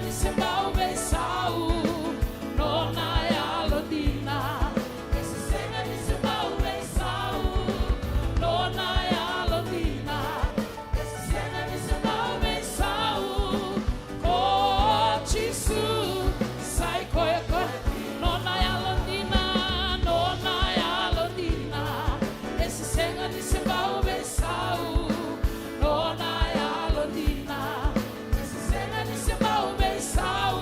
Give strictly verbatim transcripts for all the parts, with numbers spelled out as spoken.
Ni se bau veisau, nona yalodina. E se sega ni se bau veisau, nona yalodina. E se sega ni se bau veisau, ko Jisu, sa i koya, koya. Nona yalodina, nona yalodina. E se sega ni se bau veisau, nona yalodina. E se sega ni se bau veisau,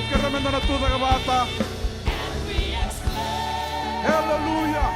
Kerea meda na tucake vata. Haleluya.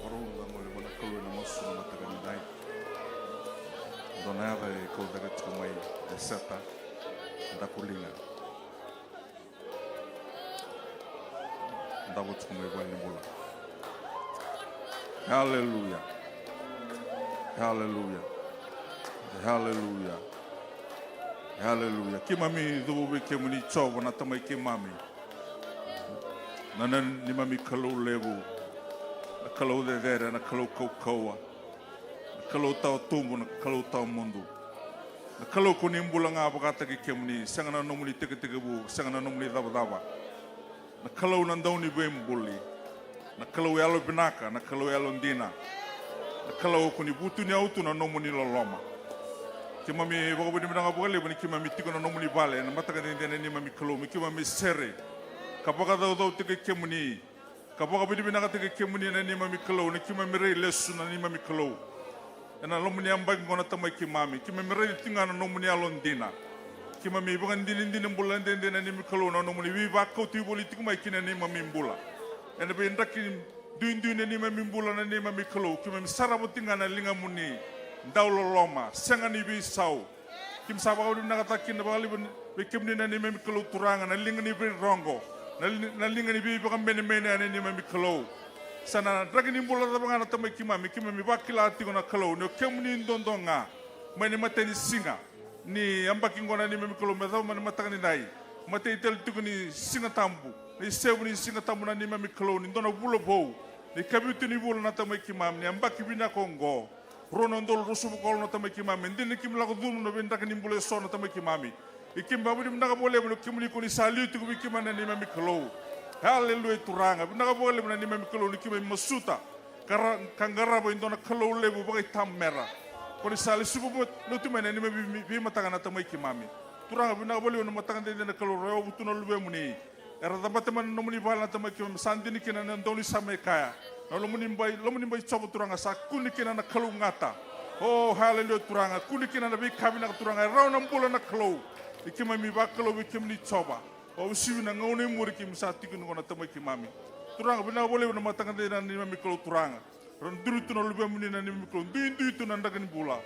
Varau da gole vua na Kalou ena masu na mataka ni dai. Dua na yaca e kau cake tiko mai e seta, daku liga. Davo tiko mai vale ni bula. Haleluya. Haleluya. Haleluya. Haleluya. Keimami cuva vei kemuni Jiova na Tamai keimami. Na, na neimami Kalou levu, na Kalou cecere, na Kalou kaukauwa, na Kalou tawa tubu, na Kalou tawa mudu. Na Kalou ko ni bula ga vakataki kemuni, sega na nomuni tekitekivu, sega na nomuni cavacava. Na Kalou na dauniveibuli, na Kalou yalovinaka, na Kalou yalodina, na Kalou ko ni vutuniyau tu na nomuni loloma. Keimami vakavinavinaka vakalevu ni keimami tiko na nomuni vale, na mataka ni dede ni neimami Kalou, me keimami sere. ka vakacaucau tiko i kemuni, ka vakavinavinaka tiko i kemuni na neimami Kalou, ni keimami rai lesu na neimami Kalou. Ena loma ni yabaki oqo na Tamai keimami, keimami raica tiko ga na nomuni yalodina. Keimami vakadinadina bula dede na neimami Kalou, na nomuni veivakauti voli tiko mai ki na neimami bula. Ena veidraki duidui na neimami bula na neimami Kalou, keimami sarava tiko ga na ligamuni dauloloma, sega ni veisau. Keimami sa vakavinavinakataka kina vakalevu vei kemuni na neimami Kalou Turaga, na liga ni veirogo, na li-, na liga ni veivakamenemenea na neimami Kalou. Sa na draki ni bula cava ga na Tamai keimami, keimami vakila tiko na Kalou ni o kemuni duadua ga. Mai na imatai ni siga ni yabaki oqo na neimami Kalou me cava mai na mataka ni dai, matai tale tiko ni Siga Tabu, na isevu ni Siga Tabu na neimami Kalou, ni dua na vula vou, na ikavitu ni vula na Tamai keimami, ni yabaki vinaka oqo. Rua na udolu ruasagavulu ka walu na Tamai keimami, e dina ni keimami lako curuma na veidraki ni bula eso na Tamai keimami. Ia keimami vakavinavinaka vakalevu ni o kemuni ko ni sa liu tiko vei keimami na neimami Kalou. Haleluya Turaga, vinaka vakalevu na neimami Kalou ni keimami masuta ka ra-, ka qarava e dua na Kalou levu vakaitamera. Ko ni sa lesuva mo-, lotu mai na neimami vei-, veimataka na Tamai keimami. Turaga, vinaka vakalevu na mataka dede na Kalou, ra yavu tu na luvemuni. Era cabata mai na nomuni vale na Tamai keimami, sa dina kina na dau ni sa mai kaya. Na lomuni bai, lomuni bai Jiova Turaga, sa kune kina na kalougata. O, haleluya Turaga, kune kina na veika vinaka Turaga, e rawa na bula na Kalou. Ia keimami vakalou vei kemuni Jiova. Vakauasivi na gauna e muri keimami sa tiko kina oqo na Tamai keimami. Turaga, vinaka vakalevu na mataka dede na neimami Kalou Turaga. Ra duri tu na luvemuni na neimami Kalou, duidui tu na draki ni bula.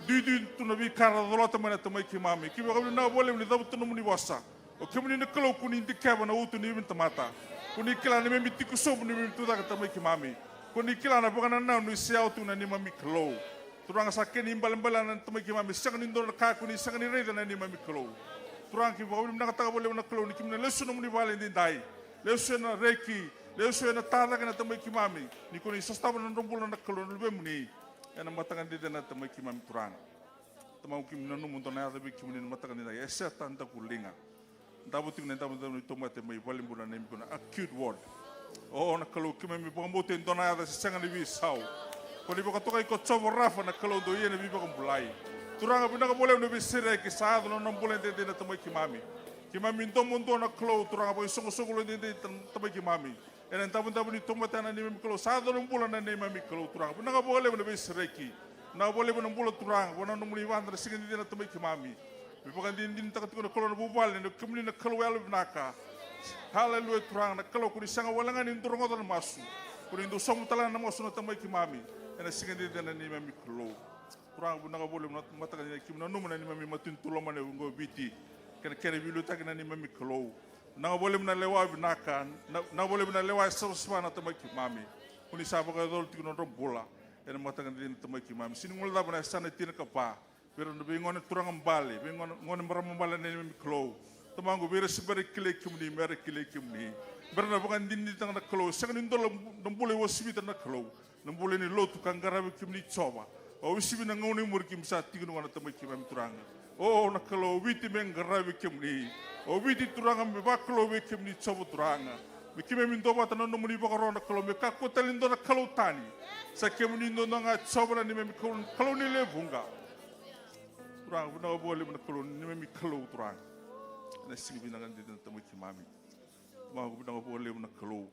Duidui tu na veika ra colata mai na Tamai keimami. Keimami vakavinavinaka vakalevu ni cavuta na nomuni vosa. O kemuni na Kalou ko ni dikeva na uto ni veitamata. Ko ni kila na neimami tiko sobu, neimami tucake Tamai keimami. Ko ni kila na vakanananu e se yawa tu na neimami Kalou. Turaga, sa kena ibalebale na Tamai keimami, sega ni dua na ka ko ni sega ni raica na neimami Kalou. Turaga, keimami vakavinavinakataka vakalevu na Kalou ni keimami na lesu nomuni vale edaidai. Lesu ena reki, lesu ena tacake na Tamai keimami. Ni ko ni sotava na nodra bula na Kalou na luvemuni. Ena mataka dede na Tamai keimami Turaga. Tamaqu, keimami nanuma dua na yaca vei kemuni na mataka ni dai, Eseta Dakuliga. Davo tiko na idavodavo ni tomate mai valenibula na neimami Kalou na acute ward. O na Kalou, keimami vakabauta e dua na yaca se sega ni veisau. Ko ni vakatokai ko Jiova Rafa na Kalou dau ia na veivakabulai. Turaga, vinaka vakalevu na veisereki sa yaco na nona bula edaidai na Tamai keimami. Keimami domo dua na Kalou, Turaga, vakaisoqosoqo lo edaidai ta-, Tamai keimami. Ena idavodavo ni tomate na neimami Kalou, sa yaco na bula na neimami Kalou Turaga. Vinaka vakalevu na veisereki. Vinaka vakalevu na bula Turaga, vua na nomuni vada na siga edaidai na Tamai keimami. Me vakadinadinataka tiko na Kalou na vuvale, ni o kemuni na Kalou yalovinaka. Haleluya Turaga, na Kalou ko ni sega wale ga ni dau rogoca na masu. Ko ni dau sauma tale ga na masu na Tamai keimami. Ena siga edaidai na neimami Kalou. Turaga, vinaka vakalevu na mataka ni keimami nanuma na neimami matanitu lomani oqo Viti. Kei na kena veiliutaki na neimami Kalou. Vinaka vakalevu na lewa vinaka, na, vinaka vakalevu na lewa e savasava na Tamai keimami. Ko ni sa vakayacora tiko na nodra bula. Ena mataka ni dina Tamai keimami. Sega ni guilecava na yasana e tinikava. Vei ira na veigone turaga bale, veigone, gone marama bale na neimami Kalou. Tamaqu, vei ira se bera kilai kemuni, mera kilai kemuni. Bera na vakadinadinataka na Kalou. Sega ni dua na bula e uasivita na Kalou. Na bula ni lotu ka qaravi kemuni Jiova. Vakauasivi na gauna e muri keimami sa tiko kina oqo na Tamai keimami Turaga. O na Kalou, o Viti me qaravi kemuni. O Viti Turaga me vakalou vei kemuni Jiova Turaga. Me keimami duavata na nomuni vakaro na Kalou, me kakua tale ni dua na kalou tani. Sa kemuni duadua ga Jiova na neimami Kalou, Kalou ni lewe vuqa. Turaga, vinaka vakalevu na Kalou, neimami Kalou Turaga. Ena siga vinaka dina na Tamai keimami. Tamaqu, vinaka vakalevu na Kalou.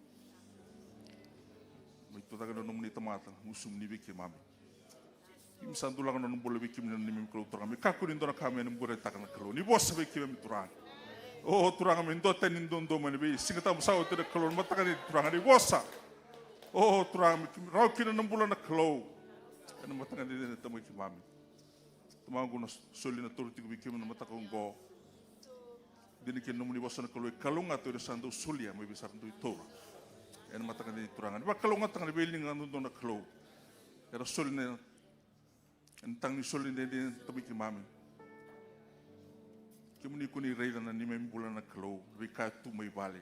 Mai tucake na nomuni tamata, gusumuni vei keimami. Keimami sa dulaka na nona bula vei kemuni na neimami Kalou Turaga. Me kakua ni dua na ka me na buretaka na Kalou. Ni vosa vei keimami Turaga. O Turaga, me duatani duadua mai na veisiga tabu sa oti na Kalou. Na mataka ni Turaga ni vosa. O Turaga, me keimami rawa kina na bula na Kalou. Ena mataka ni Tamai keimami. Tamaqu, na soli na tauri tiko vei keimami na mataka oqo. Dina kina nomuni vosa na Kalou e kalougata o ira sa dau solia mai vei ira sa dau taura. Ena mataka ni Turaga. Ni vakalougatataka na veiliga duadua na Kalou. Era soli na, ena taga ni soli dede na Tamai keimami. Kemuni ko ni raica na neimami bula na Kalou. Veika tu mai vale.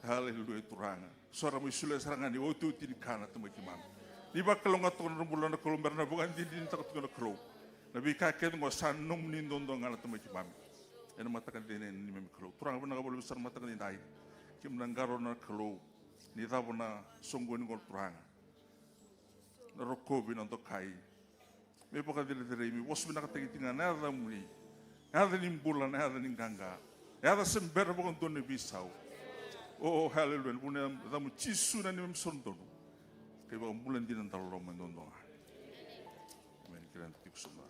Haleluya Turaga. So era mai solia sara ga ni otioti ni ka na Tamai keimami. Ni vakalougatataka na nodra bula na Kalou, mera na vakadinadinataka tiko na Kalou. Na veika kece oqo sa nomuni duadua ga na Tamai keimami. Ena mataka ni dede na neimami Kalou. Turaga, vinaka vakalevu sara na mataka ni dai. Keimami na qarauna na Kalou. Ni cava na soqoni oqo Turaga. Na rokovi, na dokai. Me vakacerecerei, me vosa vinakataki tiko ga na yacamuni. Yaca ni bula, na yaca ni qaqa. Yaca se bera vakadua na veisau. O, haleluya. Ni vuna yacamu Jisu na neimami isoro dodonu. Ka ivakabula dina, dauloloma duadua ga. Emeni. Kerea da tiko sobu.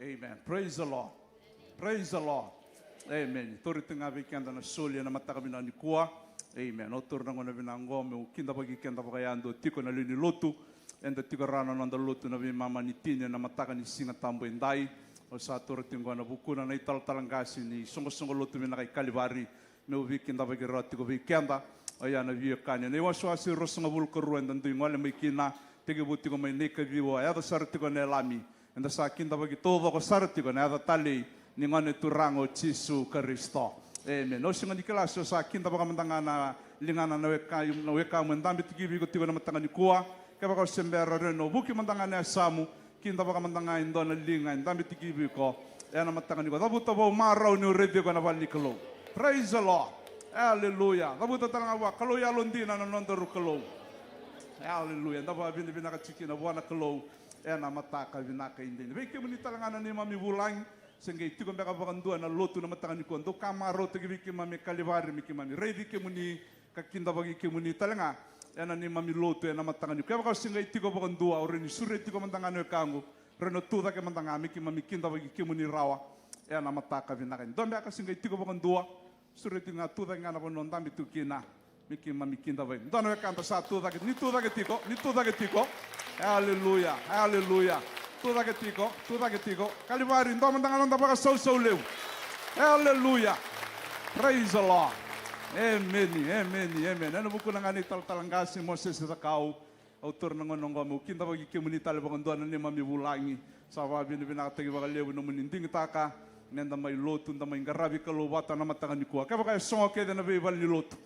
Amen. Praise the Lord. Praise the Lord. Amen. Tauri tiko ga vei keda na soli ena mataka vinaka nikua. Amen. Au taura na gauna vinaka oqo meu kidavaki keda vakayadua tiko na lewe ni lotu. Eda tiko rawa na noda lotu na veimama ni tini ena mataka ni Siga Tabu edai. Au sa taura tiko oqo na vukuna na italatala qase ni soqosoqo lotu vinaka i Kalivari. Meu veikidavaki rawa tiko vei keda. Oya na veiwekani, na iwasewase e ruasagavulu ka rua eda dui gole mai kina, tekivu tiko mai na ikaciwa, yaco sara tiko na Yalami. Eda sa kidavaki taucoko sara tiko na yaca talei ni Gone Turaga o Jisu Karisito. Emeni. Au sega ni kila se o sa kidavaka mada ga na ligana na weka, na wekamu e dabe tikivi iko tiko na mataka nikua. Kevaka o se bera, raica, vuki mada ga na yasamu. Kidavaka mada ga e dua na liga e dabe tikivi iko ena mataka nikua. Cavuta vou, marau ni o raici iko ena vale ni Kalou. Praise the Lord. Aleluya. Cavuta tale ga vua, Kalou yalodina na nodaru Kalou. Aleluya. Da vakavinavinaka tiko kina vua na Kalou ena mataka vinaka edaidai. Vei kemuni tale ga na neimami vulagi, se qai tiko beka vakadua na lotu na mataka nikua, dou ka marautaki vei keimami e Kalivari me keimami raici kemuni ka kidavaki kemuni tale ga ena neimami lotu ena mataka nikua. Kevaka o se qai tiko vakadua, au rawa ni sureti iko mada ga na wekaqu, rawa ni o tu cake mada ga me keimami kidavaki kemuni rawa ena mataka vinaka. E dua beka se qai tiko vakadua, sureti ga, tu cake ga na vanua o dabe tu kina me keimami kidavaki. Dua na wekada sa tu cake, ni tu cake tiko, ni tu cake tiko. Aleluya, aleluya. Tu cake tiko, tu cake tiko. Kalivari, dua mada ga na noda vakasausau levu. Aleluya. Praise the Lord. Emeni, emeni, emeni. Ena vukuna ga ni talatala qase Mosese Cakau, au taura na gauna oqo meu kidavaki kemuni tale vakadua na neimami vulagi. Sa vakavinavinakataki vakalevu nomuni digitaka meda mai lotu, da mai qaravi Kalou vata na mataka nikua. Kevaka e sogo kece na veivale ni lotu,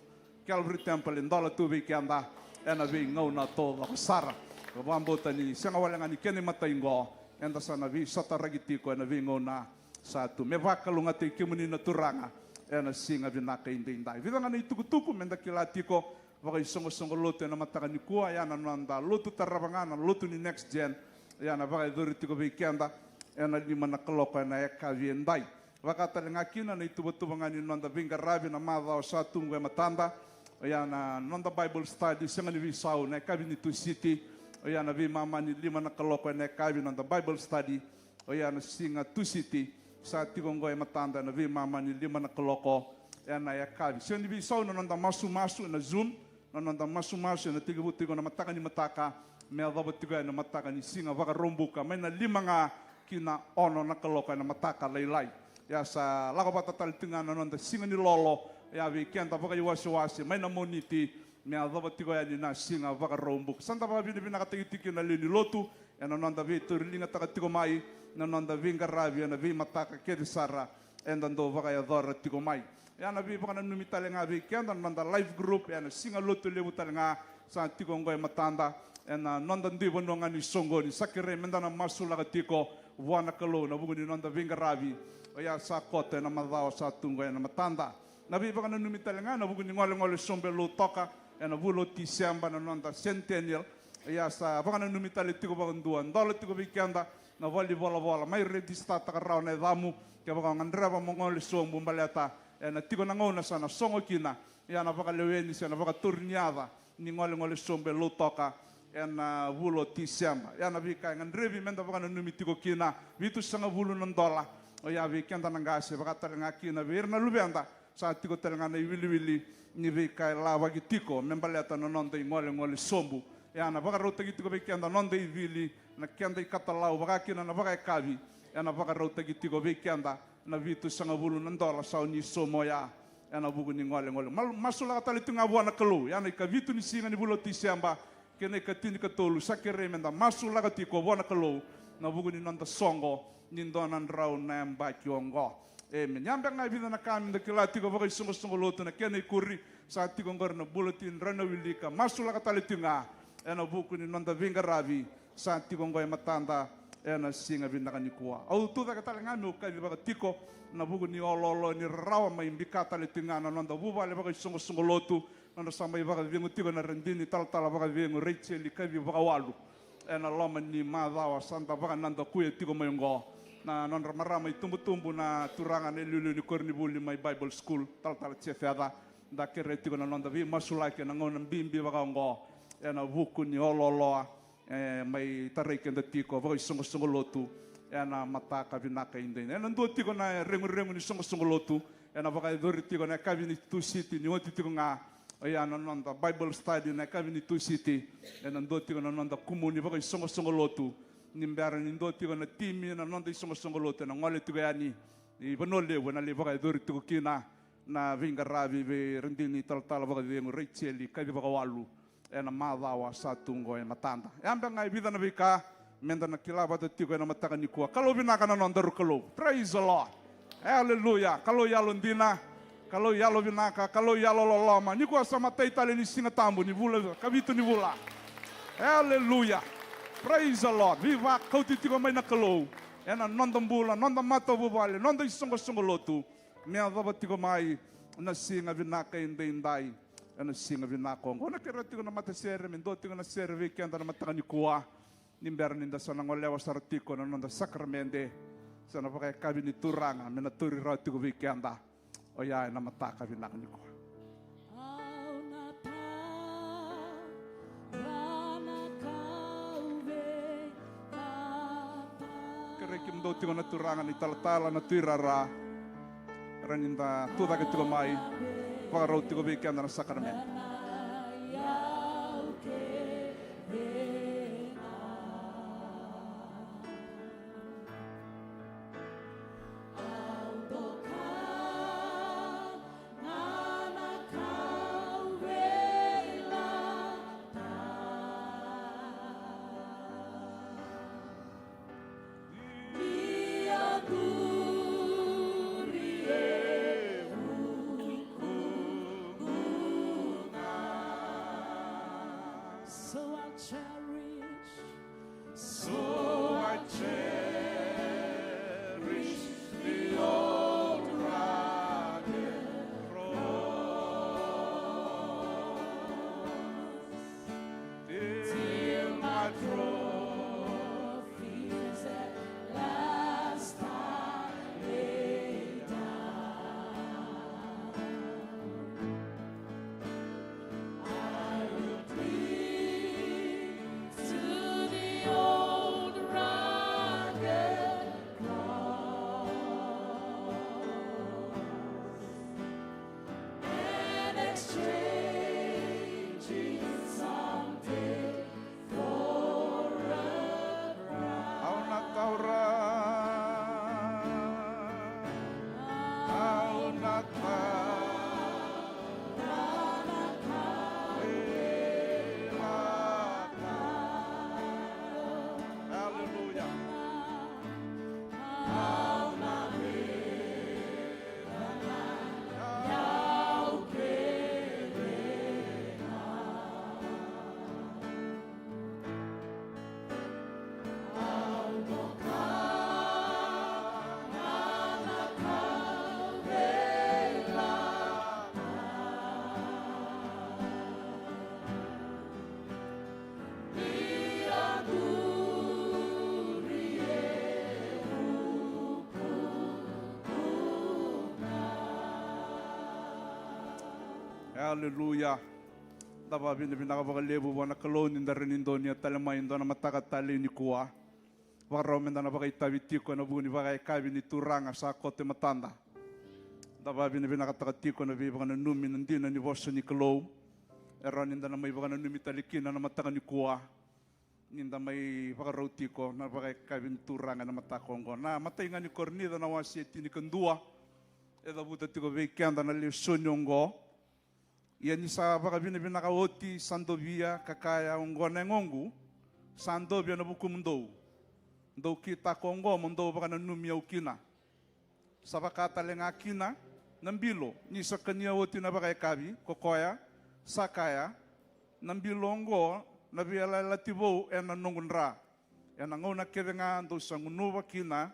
Calvary Temple e dola tu vei keda ena veigauna taucoko sara. Au vakabauta ni sega wale ga ni kena imatai oqo, eda sa na veisotaraki tiko ena veigauna sa tu. Me vakalougatataki kemuni na Turaga ena siga vinaka edaidai. Vica ga na itukutuku meda kila tiko vakaisoqosoqo lotu ena mataka nikua, oya na noda lotu tarava ga, na lotu ni Next Gen, oya na vakayacori tiko vei keda ena lima na kaloko ena yakavi edai. Vaka tale ga kina na ituvatuva ga ni noda veiqaravi na macawa sa tu qo e matada, oya na noda Bible study, sega ni veisau, na yakavi ni Tusiti, oya na veimama ni lima na kaloko ena yakavi, noda Bible study, oya na siga Tusiti, sa tiko oqo e matada ena veimama ni lima na kaloko ena yakavi. Sega ni veisau na noda masumasu ena Zoom, na noda masumasu ena tekivu tiko na mataka ni mataka me yacova tiko yani na mataka ni siga Vakaraubuka, mai na lima ga ki na ono na kaloko ena mataka lailai. Ia sa lako vata tale tiko ga na noda siga ni lolo, ia vei keda vakaiwasewase mai na Moniti me yacova tiko yani na siga Vakaraubuka. Sa da vakavinavinakataki tiko kina na lewe ni lotu ena noda veitauriligataka tiko mai na noda veiqaravi ena veimataka kece sara eda dau vakayacora tiko mai. Ia na veivakananumi tale ga vei keda na noda live group, ia na siga Lotulevu tale ga sa tiko oqo e matada ena noda dui vanua ga ni soqoni. Sa kerei meda na masulaka tiko vua na Kalou ena vuku ni noda veiqaravi oya sa koto ena macawa sa tu oqo ena matada. Na veivakananumi tale ga ena vuku ni golegole sobu e Lautoka ena vula o Tiseba, na noda centennial. Ia sa vakananumi tale tiko vakadua, dola tiko vei keda na valenivolavola, mai register-taka rawa na yacamu kevaka o gadreva mo gole sobu, baleta ena tiko na gauna sa na sogo kina, ia na vakaleweni se na vakatauri ni yaca ni golegole sobu e Lautoka ena vula o Tiseba. Ia na veika e gadrevi meda vakananumi tiko kina, vitusagavulu na dola. Oya vei keda na qase, vaka tale ga kina vei ira na luveda, sa tiko tale ga na iwiliwili ni veika e lavaki tiko me baleta na noda igolegole sobu. Ia na vakarautaki tiko vei keda na noda icili, na keda ikatalau, vaka kina na vakayakavi, ena vakarautaki tiko vei keda na vitusagavulu na dola sa oni sauma oya ena vuku ni golegole. Mal-, masulaka tale tiko ga vua na Kalou, ia na ikavitu ni siga ni vula o Tiseba kei na ikatinikatolu, sa kerei meda masulaka tiko vua na Kalou ena vuku ni noda soqo ni dua na drau na yabaki oqo. Emeni. Ia beka ga e vica na ka meda kila tiko vakaisoqosoqo lotu, na kena ikuri sa tiko oqori na bulletin, drau na wilika, masulaka tale tiko ga ena vuku ni noda veiqaravi sa tiko oqo e matada ena siga vinaka nikua. Au tu cake tale ga meu kacivaka tiko na vuku ni oloolo ni rarawa, mai bika tale tiko ga na noda vuvale vakaisoqosoqo lotu, Nodra sa mai vakacegu tiko na radini talatala vakacegu Rachel Kaci Vakawalu. Ena loma ni macawa sa da vakanadakuya tiko mai oqo. Na nodra marama itubutubu na turaga na iliuliu ni koronivuli mai Bible School, talatala Jefeca. Da kerea tiko na noda veimasulaki ena gauna bibi vakaoqo. Ena vuku ni olooloa e mai tarai keda tiko vakaisoqosoqo lotu ena mataka vinaka edaidai. Ena dua tiko na reguregu ni soqosoqo lotu ena vakayacori tiko na yakavi ni Tusiti ni oti tiko ga. Oya na noda Bible study na yakavi ni Tusiti. Ena dua tiko na noda kumuni vakaisoqosoqo lotu ni bera ni dua tiko na timi na noda isoqosoqo lotu ena gole tiko yani i Vanua Levu ena lai vakayacori tiko kina na veiqaravi vei radini talatala vakacegu Rachel Kaci Vakawalu ena macawa sa tu oqo e matada. E yabe ga e vica na veika meda na kila vata tiko ena mataka nikua. Kalou vinaka na nodaru Kalou. Praise the Lord. Aleluya. Kalou yalodina. Kalou yalovinaka. Kalou yalololoma. Nikua sa matai tale ni Siga Tabu ni vula kavitu ni vula. Aleluya. Praise the Lord. Veivakauti tiko mai na Kalou ena noda bula, noda matavuvale, noda isoqosoqo lotu. Me yacova tiko mai na siga vinaka edaidai, ena siga vinaka oqo. Na kerea tiko na matasere me dua tiko na sere vei keda na mataka nikua. Ni bera ni da sa na golewa sara tiko na noda sakaramede, sa na vakayakavi ni Turaga me na tauri rawa tiko vei keda. Oya ena mataka vinaka nikua. Au na tara na kauveilatai. Kerei kemudou tiko na turaga, na italatala, na tuirara. Rawa ni da tu cake tiko mai, vakarau tiko vei keda na sakaramede. So I cherish, so I cherish the old rugged cross. Till my trophies at last I lay down. I will cling to the old rugged cross and exchange it someday for a crown. Au na taura, au na taura. Aleluya. Aleluya. Da vakavinavinaka vakalevu vua na Kalou ni da rawa ni donuya tale mai e dua na mataka talei nikua. Vakarau meda na vakaitavi tiko ena vuku ni vakayakavi ni Turaga sa koto e matada. Da vakavinavinakataka tiko na veivakananumi na dina ni vosa ni Kalou. E rawa ni da na mai vakananumi tale kina na mataka nikua. Ni da mai vakarau tiko na vakayakavi ni Turaga ena mataka oqo. Na imatai ga ni Korinica na wase e tinikadua. E cavuta tiko vei keda na lesoni oqo. Ia ni sa vakavinavinaka oti, sa dovia, ka kaya, oqo na yagoqu, sa dovia na vukumudou. Dou kitaka oqo mo dou vakananumi au kina. Sa vaka tale ga kina na bilo, ni sa kania oti na vakayakavi, ko koya sa kaya, na bilo oqo na veiyalayalati vou ena noqu dra. Ena gauna kece ga dou sa gunuva kina,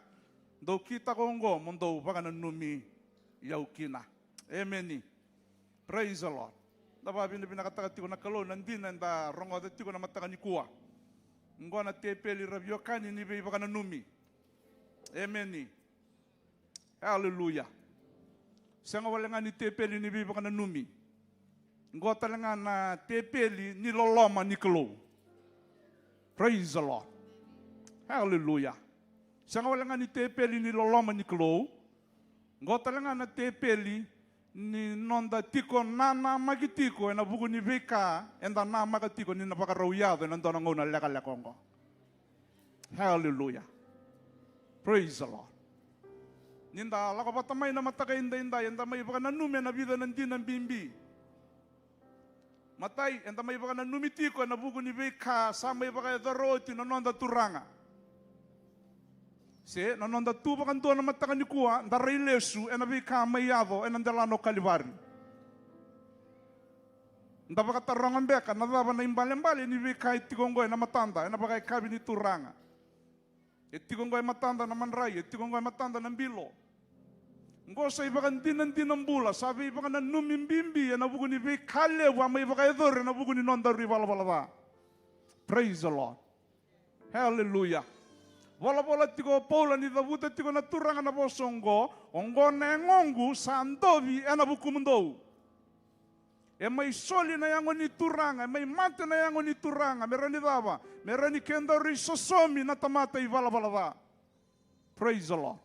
dou kitaka oqo mo dou vakananumi au kina. Emeni. Praise the Lord. Vavinavinakataka tiko na Kalou na dina eda rogoca tiko na mataka nikua. Oqo na tepeli, ra veiwekani, ni veivakananumi. Emeni. Haleluya. Sega wale ga ni tepeli ni veivakananumi. Oqo tale ga na tepeli ni loloma ni Kalou. Praise the Lord. Haleluya. Sega wale ga ni tepeli ni loloma ni Kalou. Oqo tale ga na tepeli ni noda tiko nanamaki tiko ena vuku ni veika eda namaka tiko ni na vakarau yaco ena dua na gauna lekaleka oqo. Haleluya. Praise the Lord. Ni da lako vata mai na mataka edaidai, eda mai vakananumi ena vica na dina bibi. Matai, eda mai vakananumi tiko ena vuku ni veika sa mai vakayacora oti na noda Turaga. Se na noda tu vakadua na mataka nikua, da rai lesu ena veika mai yaco ena delana o Kalivari. Da vakataroga beka na cava na ibalebale ni veika e tiko oqo ena matada ena vakayakavi ni Turaga. E tiko oqo e matada na madrai, e tiko oqo e matada na bilo. Oqo sa ivakadinadina bula, sa veivakananumi bibi ena vuku ni veika levu a mai vakayacori ena vuku ni nodaru ivalavala ca. Praise the Lord. Haleluya. Volavola tiko o Paula ni cavuta tiko na Turaga na vosa oqo, oqo na yagoqu sa dovi ena vukumudou. E mai soli na yago ni Turaga, e mai mate na yago ni Turaga, me rawa ni cava? Me rawa ni kedaru isosomi na tamata ivalavala ca. Praise the Lord.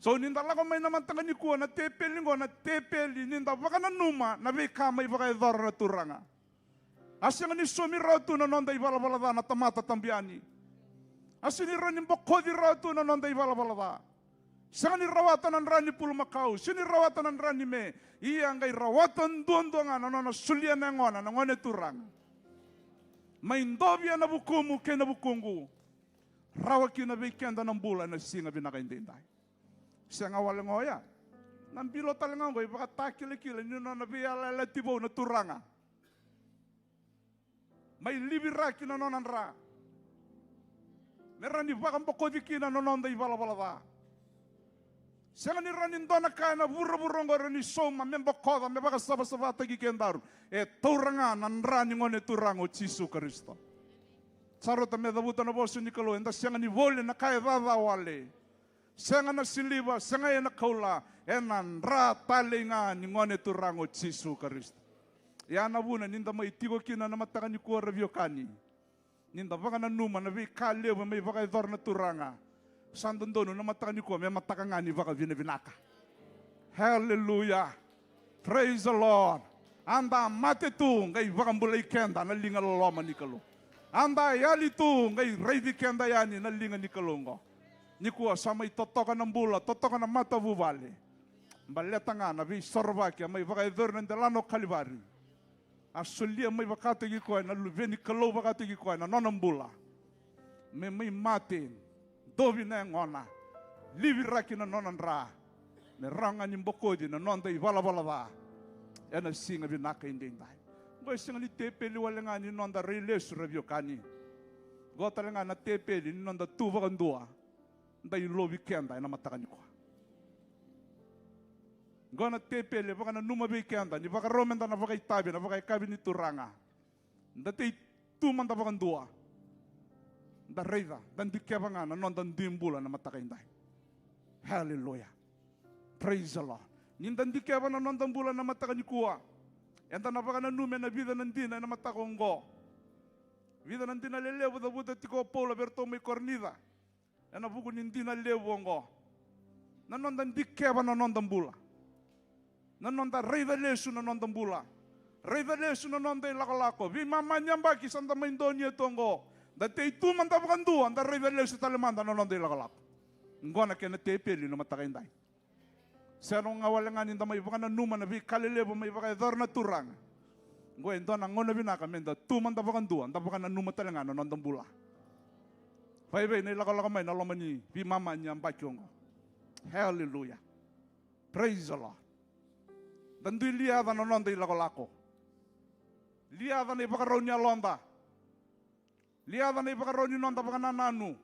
So ni da lako mai na mataka nikua, na tepeli oqo na tepeli ni da vakananuma na veika mai vakayacora na Turaga. A sega ni somi rawa tu na noda ivalavala ca na tamata tabu yani. A sega ni rawa ni bokoci rawa tu na noda ivalavala ca. Sega ni rawata na dra ni pulumakau, sega ni rawata na dra ni me, ia qai rawata duadua ga na nona solia na yagona na Gone Turaga. Mai dovi ena vukumu kei na vukuqu. Rawa kina vei keda na bula ena siga vinaka edaidai. Sega wale ga oya. Na bilo tale ga oqo e vakatakilakila ni nona veiyalayalati vou na Turaga. Mai liviraki na nona dra. Me rawa ni vakabokoci kina na noda ivalavala ca. Sega ni rawa ni dua na ka ena vuravura oqo e rawa ni sauma me bokoca, me vakasavasavataki kedaru. E taura ga na dra ni Gone Turaga o Jisu Karisito. Sa rauta me cavuta na vosa ni Kalou, eda sega ni voli na ka e caca wale. Sega na siliva, sega ena koula, ena dra talei ga ni Gone Turaga o Jisu Karisito. Ia na vuna ni da mai tiko kina na mataka nikua, ra veiwekani, ni da vakananuma na veika levu e mai vakayacora na Turaga. Sa dodonu na mataka nikua me mataka ga ni vakavinavinaka. Haleluya. Praise the Lord. A da mate tu qai vakabulai keda na liga loloma ni Kalou. A da yali tu qai raici keda yani na liga ni Kalou oqo. Nikua sa mai totoka na bula, totoka na matavuvale. Baleta ga na veisorovaki a mai vakayacori na delana o Kalivari. A solia mai vakataki koya na Luve ni Kalou, vakataki koya na nona bula. Me mai mate, dovi na yagona, liviraki na nona dra, me rawa ga ni bokoci na noda ivalavala ca ena siga vinaka edaidai. Oqo e sega ni tepeli wale ga ni noda rai lesu, ra veiwekani. Oqo tale ga na tepeli ni noda tu vakadua, da ilovi keda ena mataka nikua. Oqo na tepeli e vakananuma vei keda ni vakarau meda na vakaitavi ena vakayakavi ni Turaga. Da tei tu mada vakadua. Da raica, da dikeva ga na noda dui bula na mataka edai. Haleluya. Praise the Lord. Ni da dikeva na noda bula na mataka nikua, eda na vakananumi ena vica na dina ena mataka oqo. Vica na dina lelevu cavuta tiko o Paula vei iratou mai Korinica. Ena vuku ni dina levu oqo, na noda dikeva na noda bula, na noda raica lesu na noda bula, raica lesu na noda ilakolako. Veimama ni yabaki sa da mai donuya tu oqo, da tei tu mada vakadua, da raica lesu tale mada na noda ilakolako. Oqo na kena tepeli na mataka edai. Sega ga wale ga ni da mai vakananuma na veika lelevu mai vakayacora na Turaga. Oqo e dua na gauna vinaka meda tu mada vakadua, da vakananuma tale ga na noda bula. Vakaevei na ilakolako mai na loma ni veimama ni yabaki oqo? Haleluya. Praise the Lord. Da dui liaca na noda ilakolako. Liaca na ivakarau ni yaloda. Liaca na ivakarau ni noda vakanananu.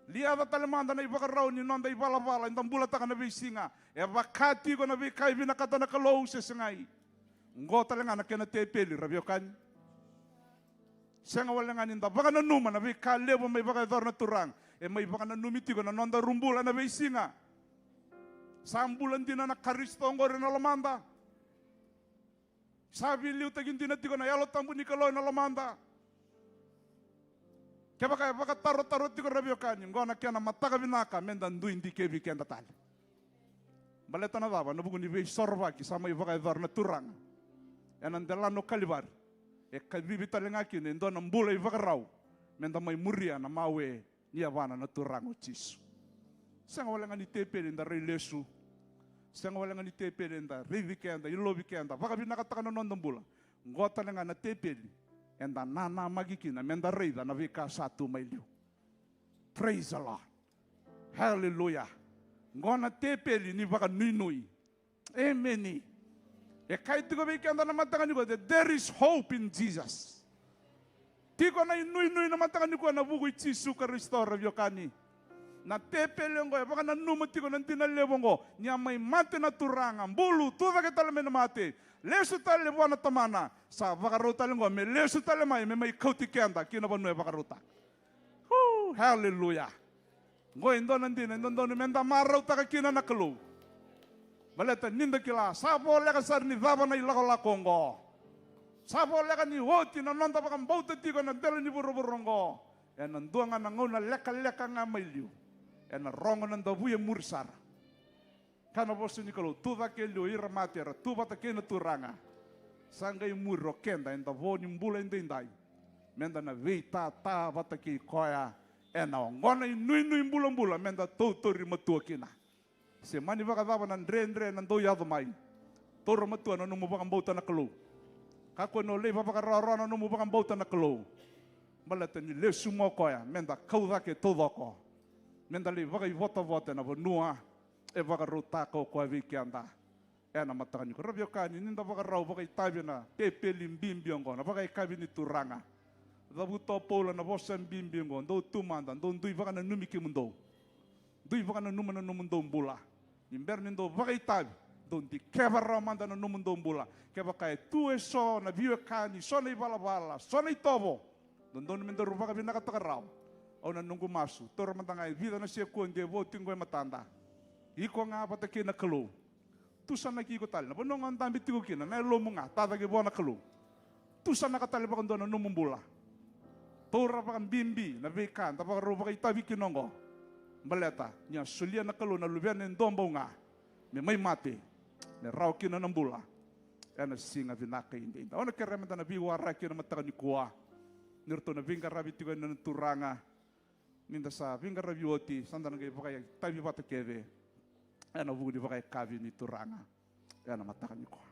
Liaca tale mada na ivakarau ni noda ivalavala eda bulataka na veisiga. E vaka tiko na veika e vinakata na Kalou se segai. Qo tale ga na kena tepeli, ra veiwekani. Sega wale ga ni da vakananuma na veika levu mai vakayacora na Turaga. E mai vakananumi tiko na nodaru bula ena veisiga. Sa bula dina na Karisito oqori ena lomada. Sa veiliutaki dina tiko na Yalo Tabu ni Kalou ena lomada. Kevaka e vakatarotaro tiko, ra veiwekani, qo na kena mataka vinaka meda dui dikevi keda tale. Baleta na cava? Na vuku ni veisorovaki sa mai vakayacora na Turaga ena delana o Kalivari. E kacivi tale ga kina e dua na bula ivakarau meda mai muria na mawe ni yavana na Turaga o Jisu. Sega wale ga ni tepeli eda rai lesu. Sega wale ga ni tepeli eda raici keda, ilovi keda, vakavinakataka na noda bula. Qo tale ga na tepeli eda nanamaki kina meda raica na veika sa tu mai liu. Praise the Lord. Hallelujah. Qo na tepeli ni vakanuinui. Emeni. E kaya tiko vei keda na mataka nikua that there is hope in Jesus. Tiko na inuinui na mataka nikua ena vuku i Jisu Karisito, ra veiwekani. Na tepeli oqo e vakananuma tiko na dina levu oqo, ni a mai mate na Turaga, bulu, tucake tale mai na mate, lesu tale vua na Tamana. Sa vakarau tale oqo me lesu tale mai, me mai kauti keda ki na vanua e vakarautaka. Huu, haleluya. Oqo e dua na dina e dodonu meda marautaka kina na Kalou. Baleta ni da kila sa voleka sara ni cava na ilakolako oqo. Sa voleka ni oti na noda vakabauta tiko ena dela ni vuravura oqo. Ena dua ga na gauna lekaleka ga mai liu, ena rogo na davui e muri sara. Ka na vosa ni Kalou, tucake e liu o ira mate era tu vata kei na Turaga. Sa qai muri o keda eda vo ni bula edaidai, meda na veitata vata kei koya ena oqo na inuinui bulabula meda tautauri matua kina. Se mani vakacava na dredre na dau yaco mai, taura matua na nomu vakabauta na Kalou. Kakua ni o lai vavakararawa na nomu vakabauta na Kalou. Baleta ni lesu mai o koya meda kau cake taucoko, meda lai vakaivotavota ena vanua e vakarautaka o koya vei keda. Ena mataka nikua, ra veiwekani, ni da vakarau vakaitavi ena tepeli bibi oqo, na vakayakavi ni Turaga. Cavuta o Paula na vosa bibi oqo: Dou tu mada, dou dui vakananumi kemudou. Dui vakananuma na nomudou bula. Ni bera ni dou vakaitavi, dou dikeva rawa mada na nomudou bula. Kevaka e tu eso na veiwekani, so na ivalavala, so na itovo, dodonu me daru vakavinakataka rawa. Au na noqu masu, taura mada ga e vica na sekodi e vo tiko qo e matada. Iko ga vata kei na Kalou. Tusanaki iko tale na vanua ga o dabe tiko kina, na yalomu ga, tacake vua na Kalou. Tusanaka tale vakadua na nomu bula. Taura vakabibi na veika da vakarau vakaitavi kina oqo. Baleta ni a solia na Kalou na Luvena e dua bau ga me mai mate, me rawa kina na bula ena siga vinaka edaidai. Au na kerea meda na veiwaraki ena mataka nikua. Ni ratou na veiqaravi tiko yani na Turaga. Ni da sa veiqaravi oti, sa da na qai vakaitavi vata kece ena vuku ni vakayakavi ni Turaga ena mataka nikua.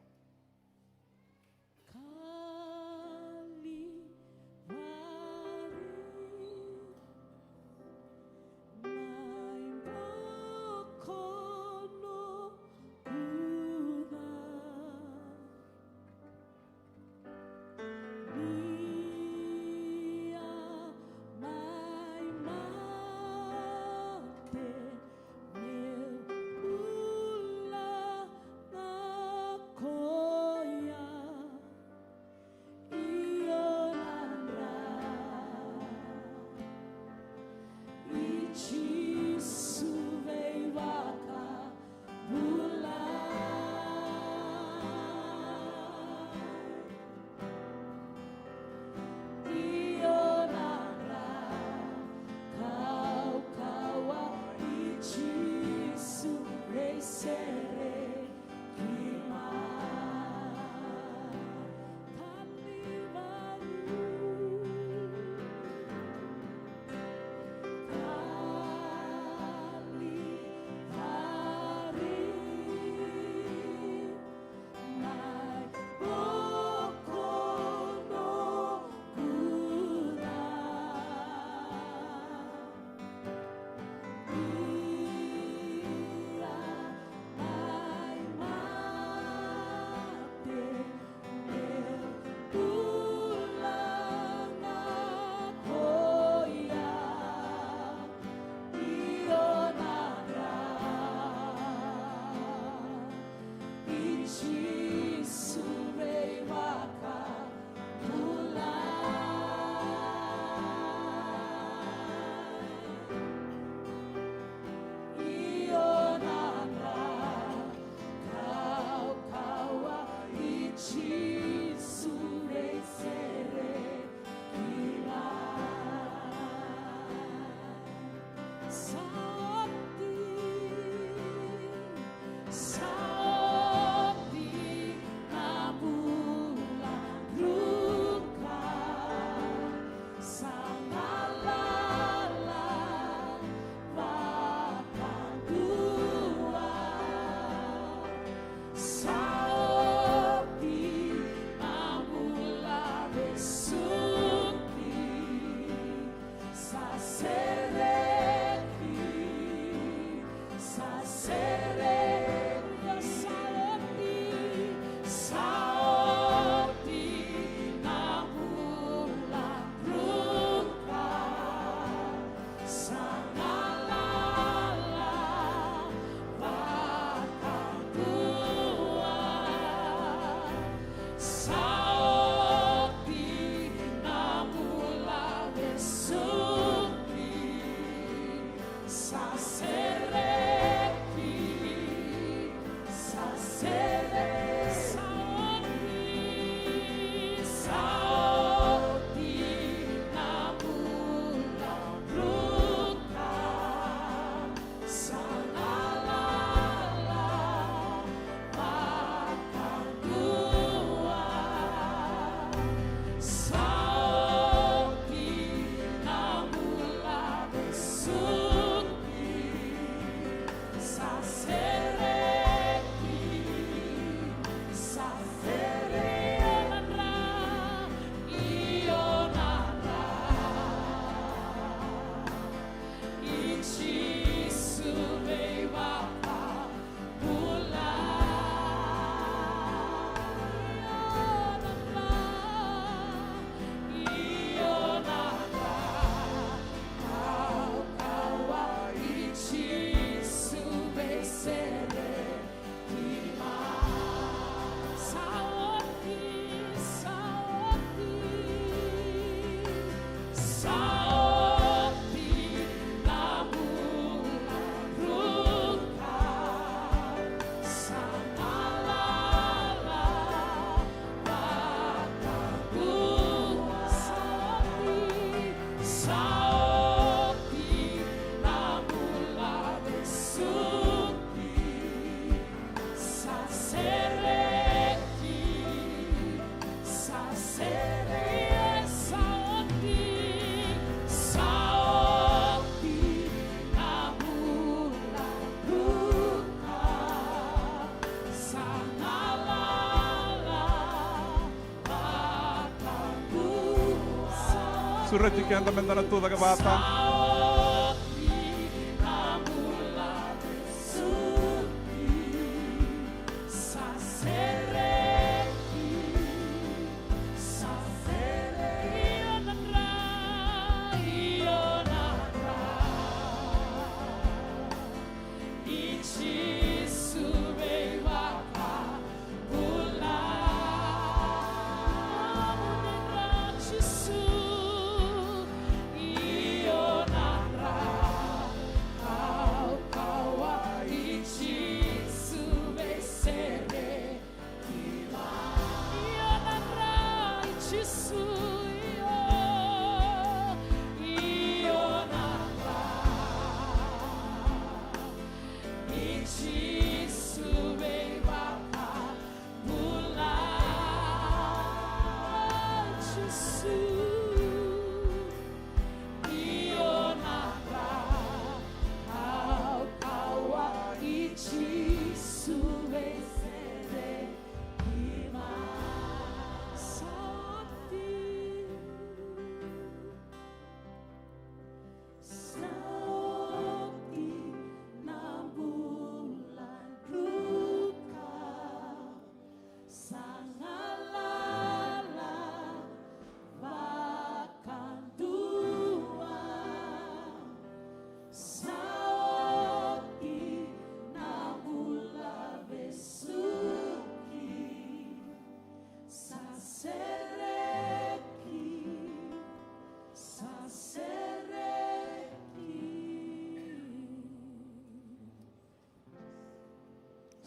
Sureti keda meda na tucake vata.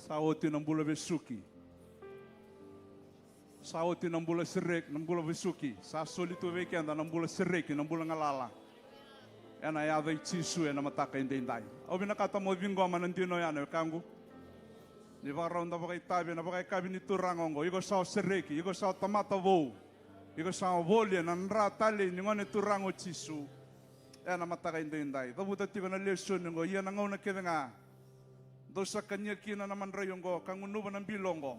Sa oti na bula vesuki. Sa oti na bula sereki, na bula vesuki. Sa soli tu vei keda na bula sereki, na bula galala. Ena yaca i Jisu ena mataka edaidai. Au vinakata mo ciqoma na dina oya na wekaqu. Ni vakarau da vakaitavi ena vakayakavi ni Turaga oqo. Iko sa o sereki, iko sa o tamata vou. Iko sa o voli ena dra talei ni Gone Turaga o Jisu. Ena mataka edaidai. Cavuta tiko na lesoni oqo, ia na gauna kece ga dou sa kania kina na madrai oqo ka gunuva na bilo oqo,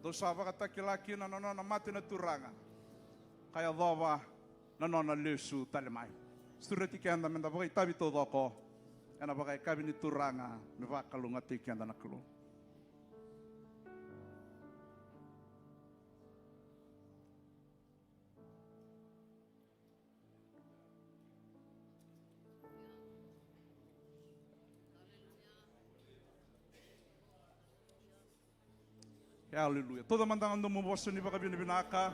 dou sa vakatakila kina na nona mate na Turaga ka yacova na nona lesu tale mai. Sureti keda meda vakaitavi taucoko ena vakayakavi ni Turaga me vakalougatataki keda na Kalou. Aleluya. Tauca mada ga na nomu vosa ni vakavinavinaka.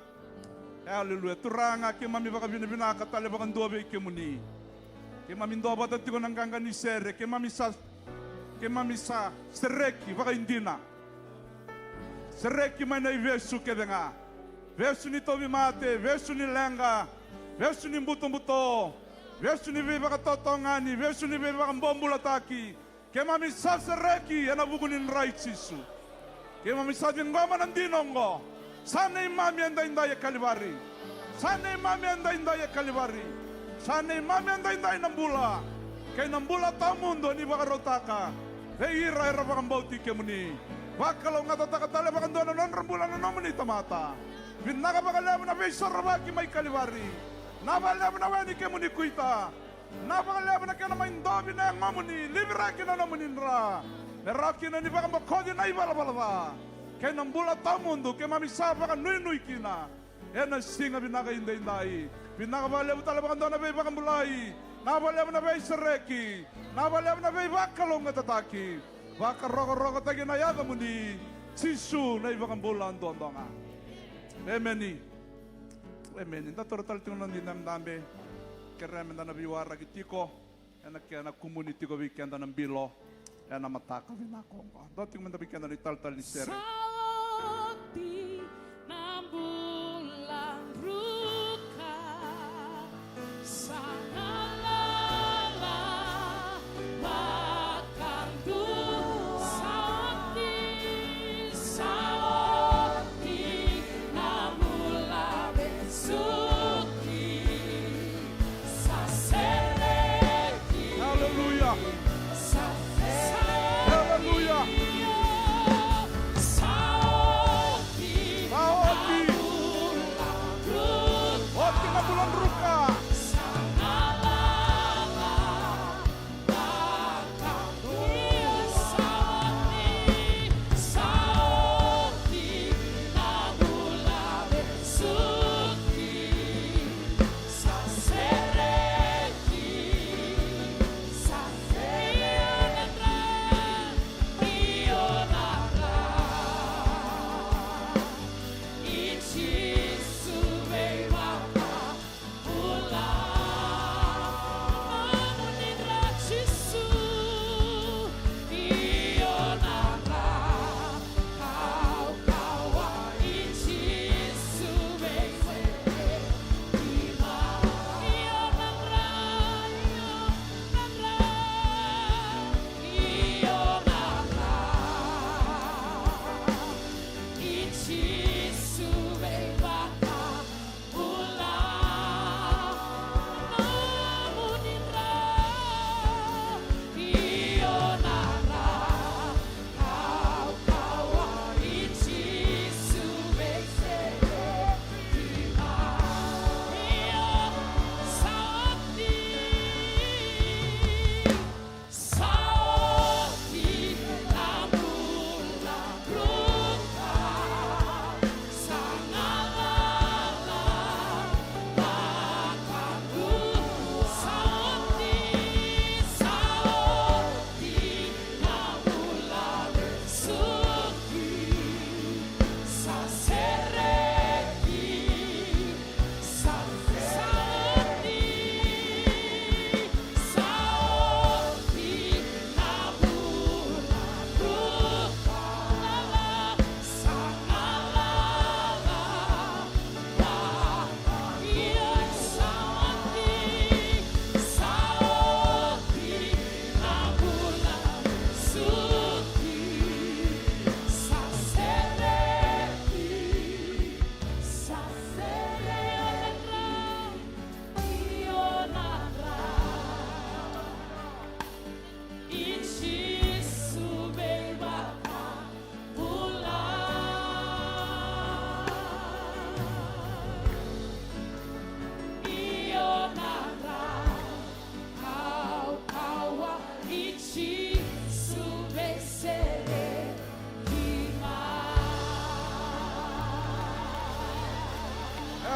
Aleluya. Turaga, keimami vakavinavinaka tale vakadua vei kemuni. Keimami duavata tiko na qaqa ni sere, keimami sa, keimami sa sereki vakaidina. Sereki mai na ivesu kece ga. Vesu ni tauvimate, vesu ni leqa, vesu ni butobuto, vesu ni veivakatotogani, vesu ni veivakabobulataki. Keimami sa sereki ena vuku ni dra i Jisu. Keimami sa ciqoma na dina oqo. Sa neimami edaidai e Kalivari. Sa neimami edaidai e Kalivari. Sa neimami edaidai na bula kei na bula tawamudu ni vakarautaka vei ira era vakabauti kemuni. Vakalougatataka tale vakadua na nodra bula na nomuni tamata. Vinaka vakalevu na veisorovaki mai Kalivari. Na vakalevu na we ni kemuni kuita. Na vakalevu na kena mai dovi na yagomuni, liviraki na nomuni dra. Me rawa kina ni vakabokoci na ivalavala ca kei na bula tawamudu keimami sa vakanuinui kina. Ena siga vinaka edaidai. Vinaka vakalevu tale vakadua na veivakabulai. Na vakalevu na veisereki. Na vakalevu na veivakalougatataki. Vakarokorokotaki na yacamuni. Jisu na iVakabula duadua ga. Emeni. Emeni. Da taura tale tiko na noda idabedabe. Kerea meda na veiwaraki tiko ena kena kumuni tiko vei keda na bilo ena mataka vinaka oqo. Dua tiko meda vei keda na italetale ni sere. Sa oti na bula druka, sa galala vakadua. Sa oti, sa oti na bula vesuki. Sa sereki. Hallelujah. Sa sereki. Hallelujah. Sa oti. Sa oti. Oti na bula druka. Sa galala.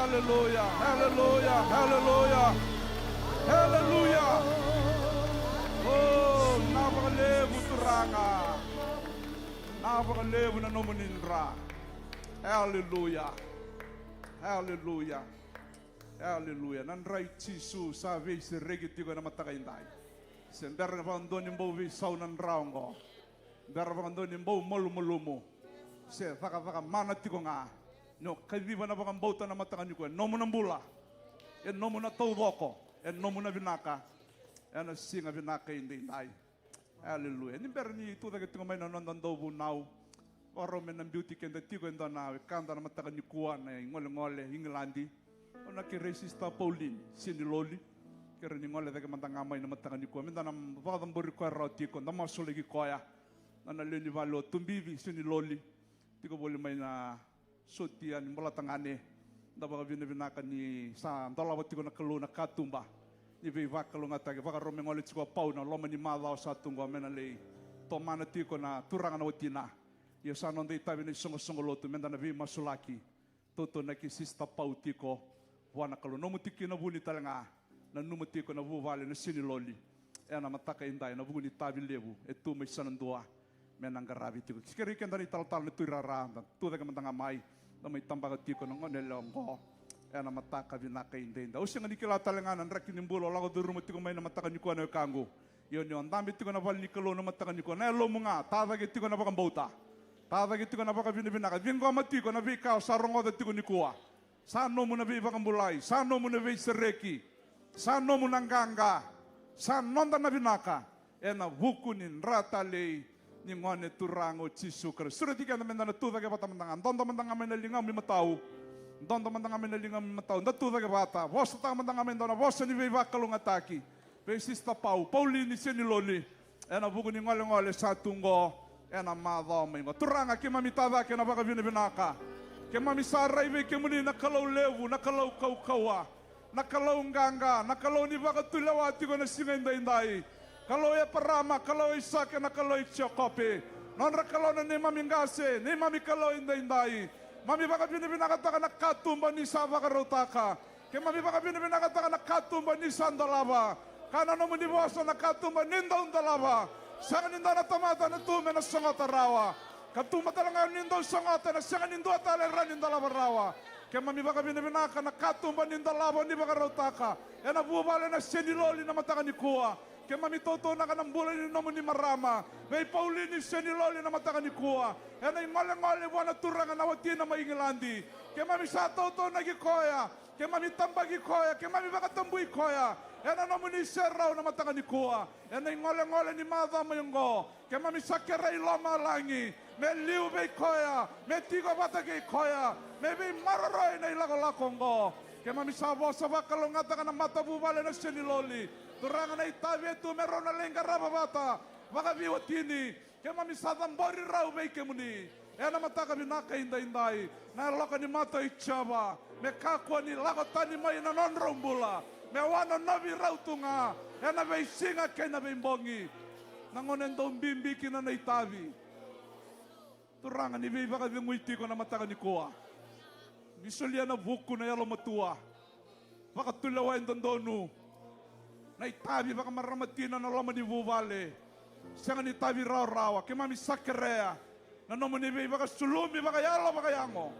Hallelujah, hallelujah, hallelujah, hallelujah. Oh, na vakalevu Turaga. Na vakalevu na nomuni dra. Hallelujah. Hallelujah. Hallelujah. Na dra i Jisu sa veisereki tiko ena mataka edai. Se bera vakadua ni bau veisau na dra oqo. Bera vakadua ni bau malumalumu. se cakacaka mana tiko ga. Ni o kaciva na vakabauta na mataka nikua, e nomu na bula, e nomu na taucoko, e nomu na vinaka. Ena siga vinaka edaidai. Aleluya. Ni bera ni tucake tiko mai na noda dauvunau, vakarau me na biuti keda tiko e dua na wekada na mataka nikua na igolegole Igiladi. Au na kerei Sista Pauline Seniloli, kere ni gole cake mada ga mai na mataka nikua, meda na vakacabori koya rawa tiko, da masulaki koya. Na nona lewe ni vale o Tubici Seniloli, tiko voli mai na sotia ni Bolatagane. Da vakavinavinaka ni sa dolava tiko na Kalou na katuba ni veivakalougatataki. Vakarau me gole tiko o Pau na loma ni macawa sa tu qo me na lai tomana tiko na turaga na watina. Ia sa noda itavi na isoqosoqo lotu, meda na veimasulaki. Tautaunaki Sista Pau tiko vua na Kalou. Nomu tikina vuni tale ga, nanuma tiko na vuvale na Seniloli ena mataka edai, ena vuku ni tavi levu e tu mai Sanadua me na qaravi tiko. Kerei keda na italatala na Tui Rara, da tucake mada ga mai, da mai tabaka tiko na gone yalewa oqo ena mataka vinaka edaidai. Au sega ni kila tale ga na draki ni bula o lako curuma tiko mai na mataka nikua na wekaqu. Ia ni o dabe tiko na vale ni Kalou na mataka nikua, na yalomu ga tacake tiko na vakabauta, tacake tiko na vakavinavinaka, ciqoma tiko na veika o sa rogoca tiko nikua. Sa nomu na veivakabulai, sa nomu na veisereki, sa nomu na qaqa, sa noda na vinaka ena vuku ni dra talei ni Gone Turaga o Jisu Karisito. Sureti keda meda na tucake vata mada ga, dodo mada ga mai na ligamu imatau, dodo mada ga mai na ligamu imatau, da tucake vata, vosataka mada ga mai e dua na vosa ni veivakalougatataki vei Sista Pau, Pauline Seniloli, ena vuku ni golegole sa tu qo ena macawa mai qo. Turaga, keimami tacake na vakavinavinaka. Keimami sa rai vei kemuni na Kalou levu, na Kalou kaukauwa, na Kalou qaqa, na Kalou ni vakatulewa tiko na siga edaidai. Kalou i Eparama, Kalou i Aisake, na Kalou i Jekope. Nodra Kalou na neimami qase, neimami Kalou edaidai. Mami vakavinavinakataka na katuba ni sa vakarautaka. Keimami vakavinavinakataka na katuba ni sa dolava. Ka na nomuni vosa na katuba ni dau dolava. Sega ni dua na tamata na tu me na sogota rawa. Katuba tale ga ni dau sogota, ena sega ni dua tale e rawa ni dolava rawa. Keimami vakavinavinaka na katuba ni dolava ni vakarautaka ena vuvale na Seniloli na mataka nikua. Keimami tautaunaka na bula ni nomuni marama, vei Pauline Seniloli na mataka nikua, ena igolegole vua na turaga na watina mai Igiladi. Keimami sa tautaunaki koya, keimami tabaki koya, keimami vakatabui koya ena nomuni serau na mataka nikua. Ena igolegole ni macawa mai oqo, keimami sa kerei lomalagi me liu vei koya, me tiko vata kei koya, me veimaroroi na ilakolako oqo. Keimami sa vosa vakalougatataka na matavuvale na Seniloli. Turaga, na itavi e tu me rau na lai qarava vata vakaveiwatini, keimami sa cabori rau vei kemuni ena mataka vinaka edaidai. Na yaloka ni mata i Jiova me kakua ni lako tani mai na nodrau bula, me wanonovi rau tu ga ena veisiga kei na veibogi. Na gauna e dau bibi kina na itavi, Turaga, ni veivakacegui tiko na mataka nikua. Ni solia na vuku, na yalomatua. Vakatulewa e dodonu na itavi vakamarama tina na loma ni vuvale. Sega ni tavi rawarawa. Keimami sa kerea na nomuni veivakasulumi vakayalo vakayago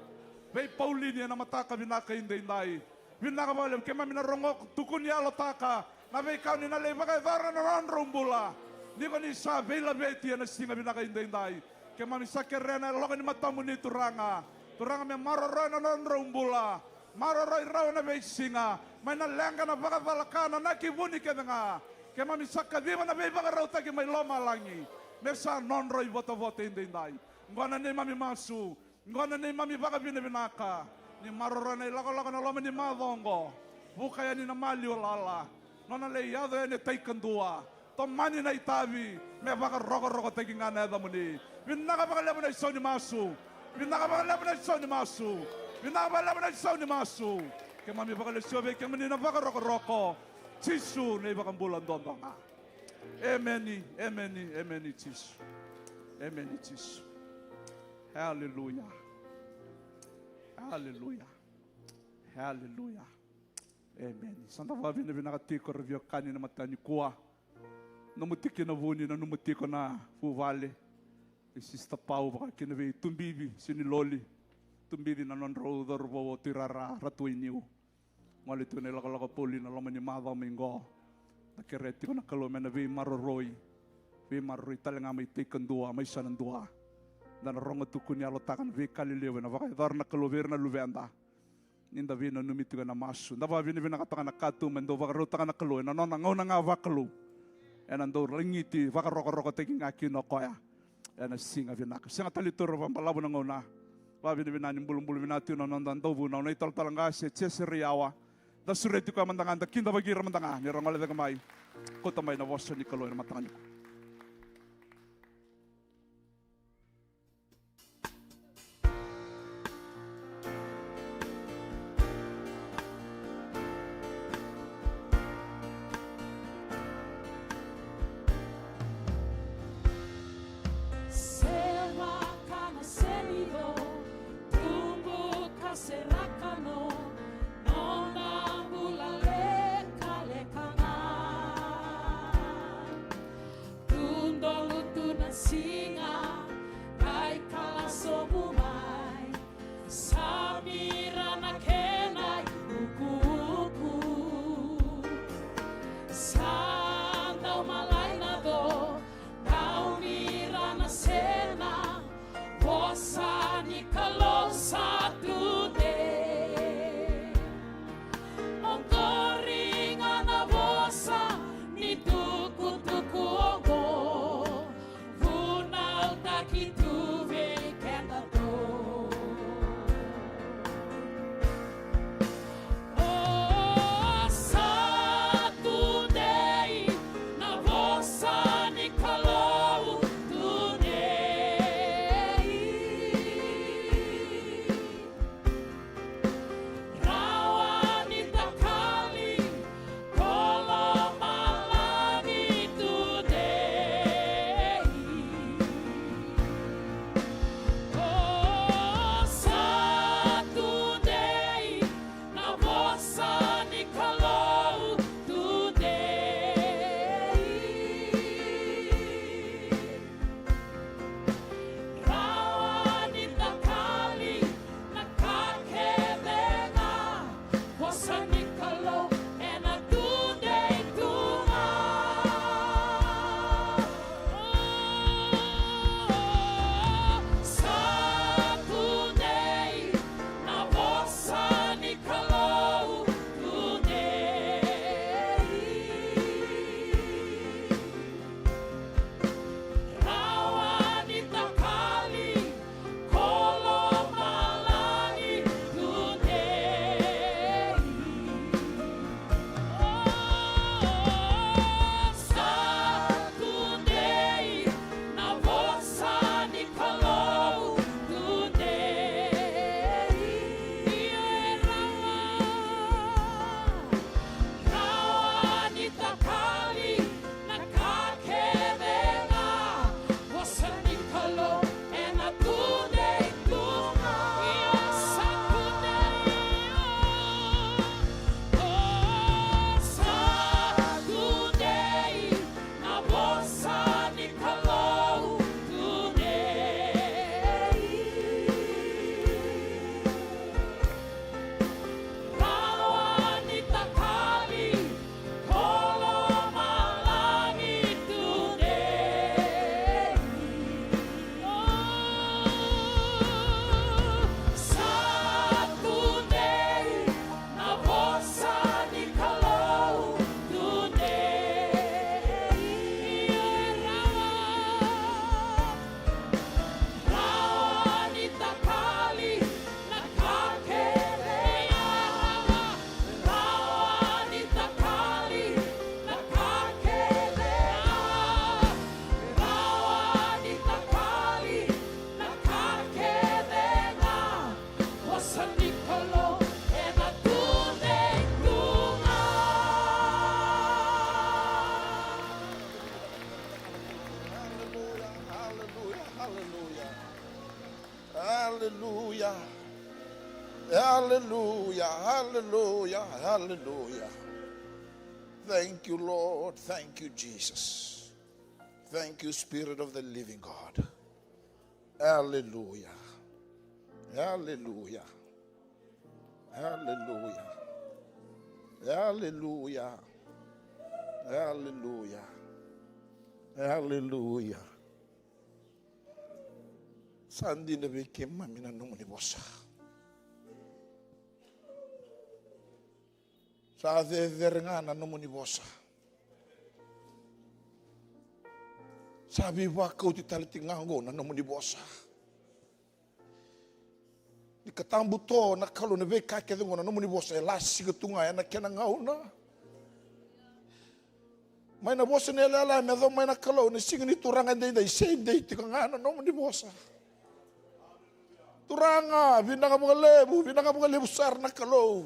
vei Pauline ena mataka vinaka edaidai. Vinaka vakalevu. Keimami na rogo, tukuni yalotaka na veika o ni na lai vakayacora na nodrau bula, ni ko ni sa veilaveti ena siga vinaka edaidai. Keimami sa kerea na yaloka ni matamuni, Turaga. Turaga, me maroroya na nodrau bula, maroroi rau ena veisiga, mai na leqa, na vakacalaka, na naki vuni kece ga. Keimami sa kaciva na veivakarautaki mai lomalagi me sa nodra ivotavota edaidai. Oqo na neimami masu, oqo na neimami vakavinavinaka. Ni maroroya na ilakolako na loma ni macawa oqo. Vuka yani na maliwa lala, nona lai yaco yani e tai kadua. Tomani na itavi me vakarokorokotaki ga na yacamuni. Vinaka vakalevu na isau ni masu. Vinaka vakalevu na isau ni masu. Vinaka vakalevu na isau ni masu. Keimami vakalesuya vei kemuni na vakarokoroko. Jisu na iVakabula duadua ga. Emeni, emeni, emeni Jisu. Emeni Jisu. Haleluya. Haleluya. Haleluya. Emeni. Sa da vakavinavinaka tiko ra veiwekani na mataka nikua. Nomu tikina vuni, nanuma tiko na vuvale i Sista Pau, vaka kina vei Tubici Seniloli. Tubici na nodrau cauravou o Tui Rara Ratu Wainiu. Gole tiko na ilakolako Pauline na loma ni macawa mai qo. Da kerea tiko na Kalou me na veimaroroi. Veimaroroi tale ga mai tai kadua, mai Sanadua. Da na rogo tukuni yalotaka na veika lelevu ena vakayacora na Kalou vei ira na luveda. Ni da veinanumi tiko ena masu, da vakavinavinakataka na katuba e dau vakarautaka na Kalou ena nona gauna ga vakalou. Ena dau lagiti vakarokorokotaki ga kina o koya ena siga vinaka. Sega tale ni taura vakabalavu na gauna. Vakavinavinaka ni bulubulu vinaka tiko na noda dauvunau na iTalatala Qase, Jese Raiyawa. Da sureti koya mada ga, da kidavaki ira mada ga ni ra gole cake mai. Kauta mai na vosa ni Kalou ena mataka nikua. Sema kana senido, tumbu ka seraka no, nona bula lekaleka ga. Tudolu tu na siga, qai kala sobu mai. Sa mira na kena iukuuku. Sa dau malai na co, dau mira na sena. Vosa ni Kalou sa tudei. Oqori ga na vosa ni tukutuku oqo. Vunautaki tu vei keda dou. O sa tudei na vosa ni Kalou tudei. Rawa ni takali ko lomalagi tudei. O sa tudei na vosa ni Kalou tudei. Rawa ni takali na ka kece ga, vosa ni Kalou ena tudei tu ga. Sa tudei na vosa ni Kalou tudei. Rawa ni takali ko lomalagi tudei. O sa tudei na vosa ni Kalou tudei. Rawa ni takali na ka kece ga, vosa ni Kalou ena tudei tu ga. Sa tudei, o sa tudei na vosa ni Kalou tudei. Rawa ni takali ko lomalagi tudei. Sa tudei na vosa ni Kalou tudei. Rawa, rawa ni takali na ka kece ga. Rawa ni takali na ka kece ga. Rawa ni takali na ka kece ga. Vosa ni Kalou ena tudei tu ga. Hallelujah, hallelujah, hallelujah. Hallelujah. Hallelujah, hallelujah, hallelujah. Thank you, Lord. Thank you, Jesus. Thank you, Spirit of the living God. Hallelujah. Hallelujah. Hallelujah. Hallelujah. Hallelujah. Hallelujah. Sa dina vei keimami na nomuni vosa. Sa cecere ga na nomuni vosa. Sa veivakauti tale tiko ga oqo na nomuni vosa. Ni ka tabu to na Kalou na veika kece oqo na nomuni vosa e lasika tu ga ena kena gauna. Mai na vosa ni yalayala me yacova mai na Kalou na siga ni Turaga edaidai, se dei tiko ga na nomuni vosa. Turaga, vinaka vakalevu, vinaka vakalevu sara na Kalou.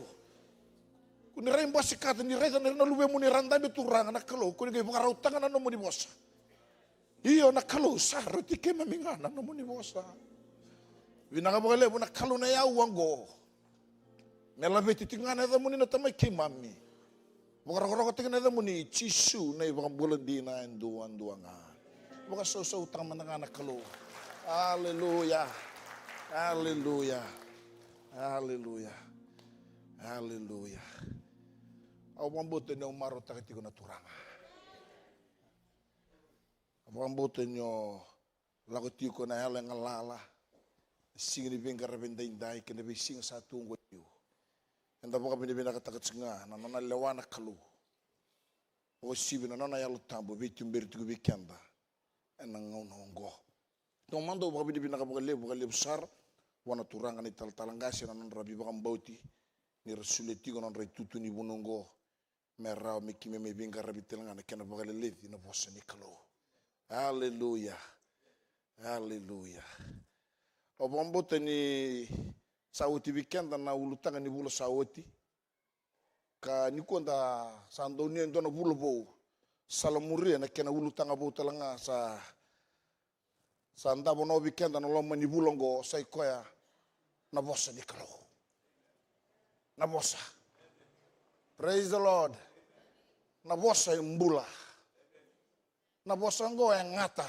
Ko ni rai basikata ni raica na luvemuni ra dabe Turaga na Kalou, ko ni qai vakarautaka na nomuni vosa. Io na Kalou, sa rauti keimami ga na nomuni vosa. Vinaka vakalevu na Kalou na yau oqo. Me laveti tiko ga na yacamuni na Tamai keimami. Vakarokorokotaki na yacamuni Jisu na iVakabula dina e duadua ga. Vakasausautaka mada ga na Kalou. Aleluya. Aleluya. Aleluya. Aleluya. Au vakabauta ni au marautaka tiko na Turaga. Au vakabauta ni o lako tiko na yalo e galala. Siga ni veiqaravi edaidai kei na veisiga sa tu oqo e liu. Eda vakavinavinakataka tiko ga na nona lewa na Kalou. Uasivi na nona Yalo Tabu veituberi tiko vei keda ena gauna oqo. Taumada au vakavinavinaka vakalevu, vakalevu sara vua na turaga na italatala qase na nodra veivakabauti ni ra solia tiko na nodra itutu ni vunau oqo. Me rawa me keimami veiqaravi tale ga na kena vakaleleci na vosa ni Kalou. Aleluya. Aleluya. Au vakabauta ni sa oti vei keda na ulutaga ni vula sa oti. Ka nikua da sa donuya e dua na vula vou. Salamuria na kena ulutaga vou tale ga sa Sa davo na ovi keda na loma ni vula oqo, sa i koya na vosa ni Kalou. Na vosa. Praise the Lord. Na vosa e bula. Na vosa oqo e gata.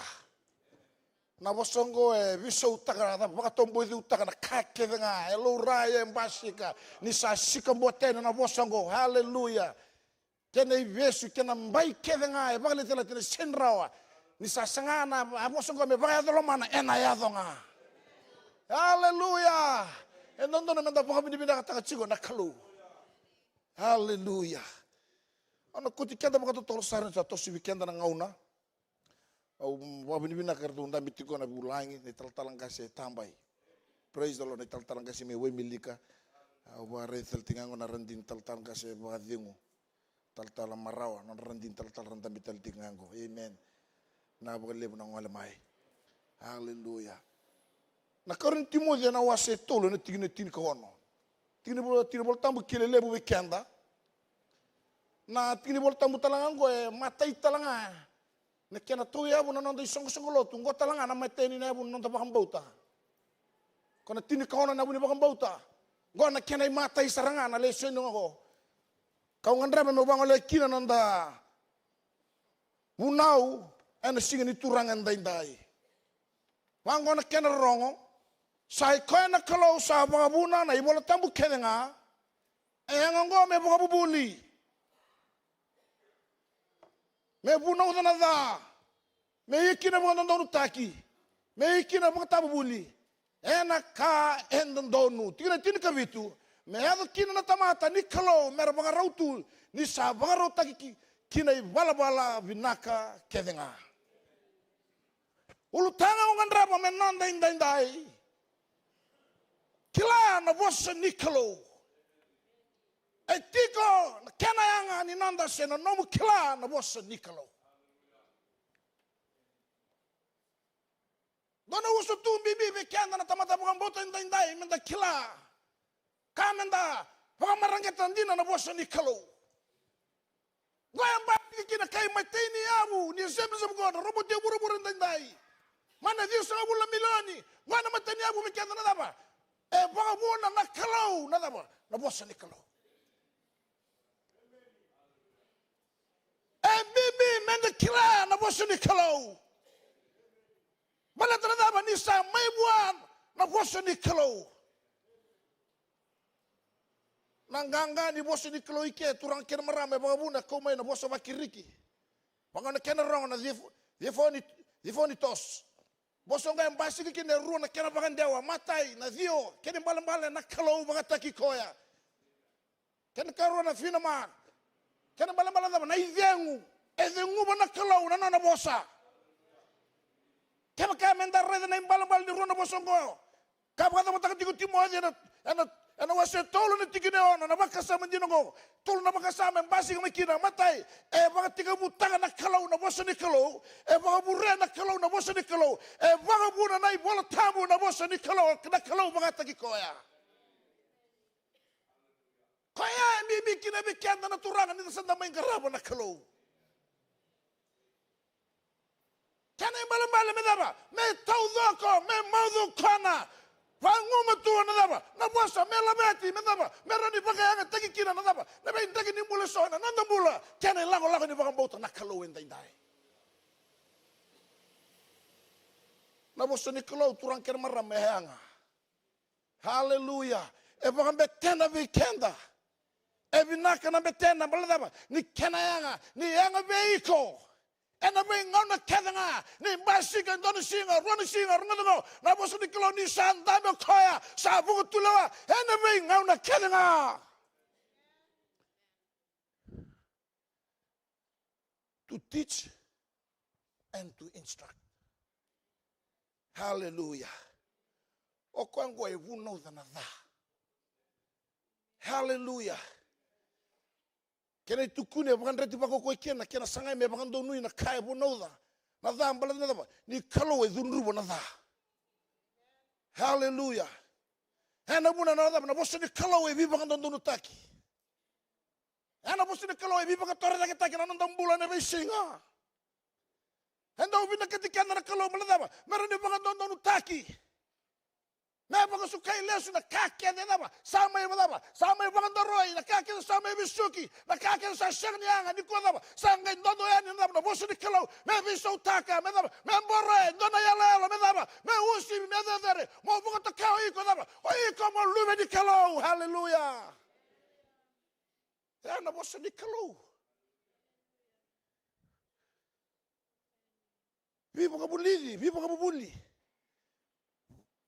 Na vosa oqo e veisautaka, vakatobocutaka na ka kece ga e laurai, e basika. Ni sa sika botena na vosa oqo. Haleluya. Kena ivesu, kena bai kece ga e vakaletalata, na sega ni rawa. Ni sa saga na a vosa oqo me vakayaco lomana, ena yaco ga. Aleluya. E dodonu meda vakavinavinakataka tiko na Kalou. Aleluya. Au na kauti keda vakatotolo sara ni sa toso vei keda na gauna. Au vakavinavinaka eratou dabe tiko na vulagi, na italatala qase e Tabai. Praise the Lord, na italatala qase mai Waimilika. Au vakaraica tale tiko ga qo na radini talatala qase vakacegu. Talatala Marawa, nodra radini talatala ra dabe tale tiko ga qo. Amen. Na vakalevu na gole mai. Aleluya. Na karua ni Timoci ena wase e tolu ena tikina e tinikaono. Tikina ni vola, tikina ni vola tabu kilai levu vei keda. Na tikina ni vola tabu tale ga qo e matai tale ga. Na kena tauyavu na noda isoqosoqo lotu, qo tale ga na matai ni yavu na noda vakabauta. Ko na tinikaono na yavu ni vakabauta. Qo na kena imatai sara ga na lesoni qo. Kau gadreva meu vagolea kina na noda vunau ena siga ni Turaga edaidai. Vaqo na kena rorogo, sa i koya na Kalou sa vakavuna na iVola Tabu kece ga, e yaga oqo me vakavuvuli. Me vunauca na ca, me ia kina vakadodonutaki, me ia kina vakatavuvuli ena ka e dodonu. Tikina tinikavitu, me yaco kina na tamata ni Kalou, me ra vakarau tu, ni sa vakarautaki ki, ki na ivalavala vinaka kece ga. Ulutaga au gadreva me noda edaidai. Kila na vosa ni Kalou. E tiko na kena yaga ni noda se na nomu kila na vosa ni Kalou. Dua na uso tu bibi vei keda na tamata vakabauta edaidai, meda kila. Ka meda vakamareqeta dina na vosa ni Kalou. Qo e bau tiki kina kai matai ni yavu ni James of God, roboti e vuravura edaidai. Mai na ciwasagavulu na milioni, qo na matai ni yavu vei keda na cava? E vakavuna na Kalou na cava? Na vosa ni Kalou. E bibi meda kila na vosa ni Kalou. Baleta na cava? Ni sa mai vua na vosa ni Kalou. Na qaqa ni vosa ni Kalou i ke, turaga kei na marama, e vakavuna e kau mai na vosa vaKirisi. Vaqo na kena rogo na Theoph-, Theophani-, Theophanitos. Vosa oqo e basika kina e rua na kena vakadewa, matai na cio, kena ibalebale na Kalou vakataki koya. Kena karua na finamar. Kena ibalebale cava? Na icegu. E ceguva na Kalou na nona vosa. Kevaka meda raica na ibalebale ni rua na vosa oqo, ka vakacamataka tiko o Timoci ena, ena, ena wase tolu na tikina e ono, na vakasama dina oqo. Tolu na vakasama e basika mai kina. Matai, e vakatekivutaka na Kalou na vosa ni Kalou. E vakavurea na Kalou na vosa ni Kalou. E vakavuna na iVola Tabu na vosa ni Kalou, na Kalou vakataki koya. Koya e bibi kina vei keda na Turaga ni da sa da mai qarava na Kalou. Kena ibalebale me cava? Me taucoko, me maucukona. Vagumatua na cava? Na vosa, me laveti, me cava? Me rawa ni vakayagataki kina na cava? Na veidraki ni bula eso ena noda bula. Kena ilakolako ni vakabauta na Kalou edaidai. Na vosa ni Kalou, turaga kei na marama, e yaga. Haleluya. E vakabetena vei keda. E vinaka na betena, baleta na cava? Ni kena yaga, ni yaga vei iko. Ena veigauna kece ga, ni basika e dua na siga, rua na siga, rogoca oqo, na vosa ni Kalou ni sa dabe o koya, sa vakatulewa, ena veigauna kece ga. To teach and to instruct. Haleluya. O koya oqo e vunauca na ca. Haleluya. Kena itukuni e vakadreti vakaukauwai kina, kena sagai me vakadonui na ka e vunauca na ca, baleta na cava? Ni Kalou e cudruva na ca. Haleluya. Ena vuna na cava? Na vosa ni Kalou e veivakadodonutaki. Ena vosa ni Kalou e veivakatorocaketaki na noda bula ena veisiga. E dau vinakati keda na Kalou, baleta na cava? Me rawa ni vakadodonutaki. Me vakasukai lesu na ka kece, cava? Sa mai, cava? Sa mai vakadoroi, na ka kece sa mai vesuki, na ka kece sa sega ni yaga, nikua cava? Sa qai dodo yani na cava? Na vosa ni Kalou, me veisautaka, me cava? Me bore e dua na iyaloyalo, me cava? Me uasivi, me cecere, mo vakatokai o iko, cava? O iko mo luve ni Kalou, haleluya. E na vosa ni Kalou. Veivakavulici, veivakavuvuli.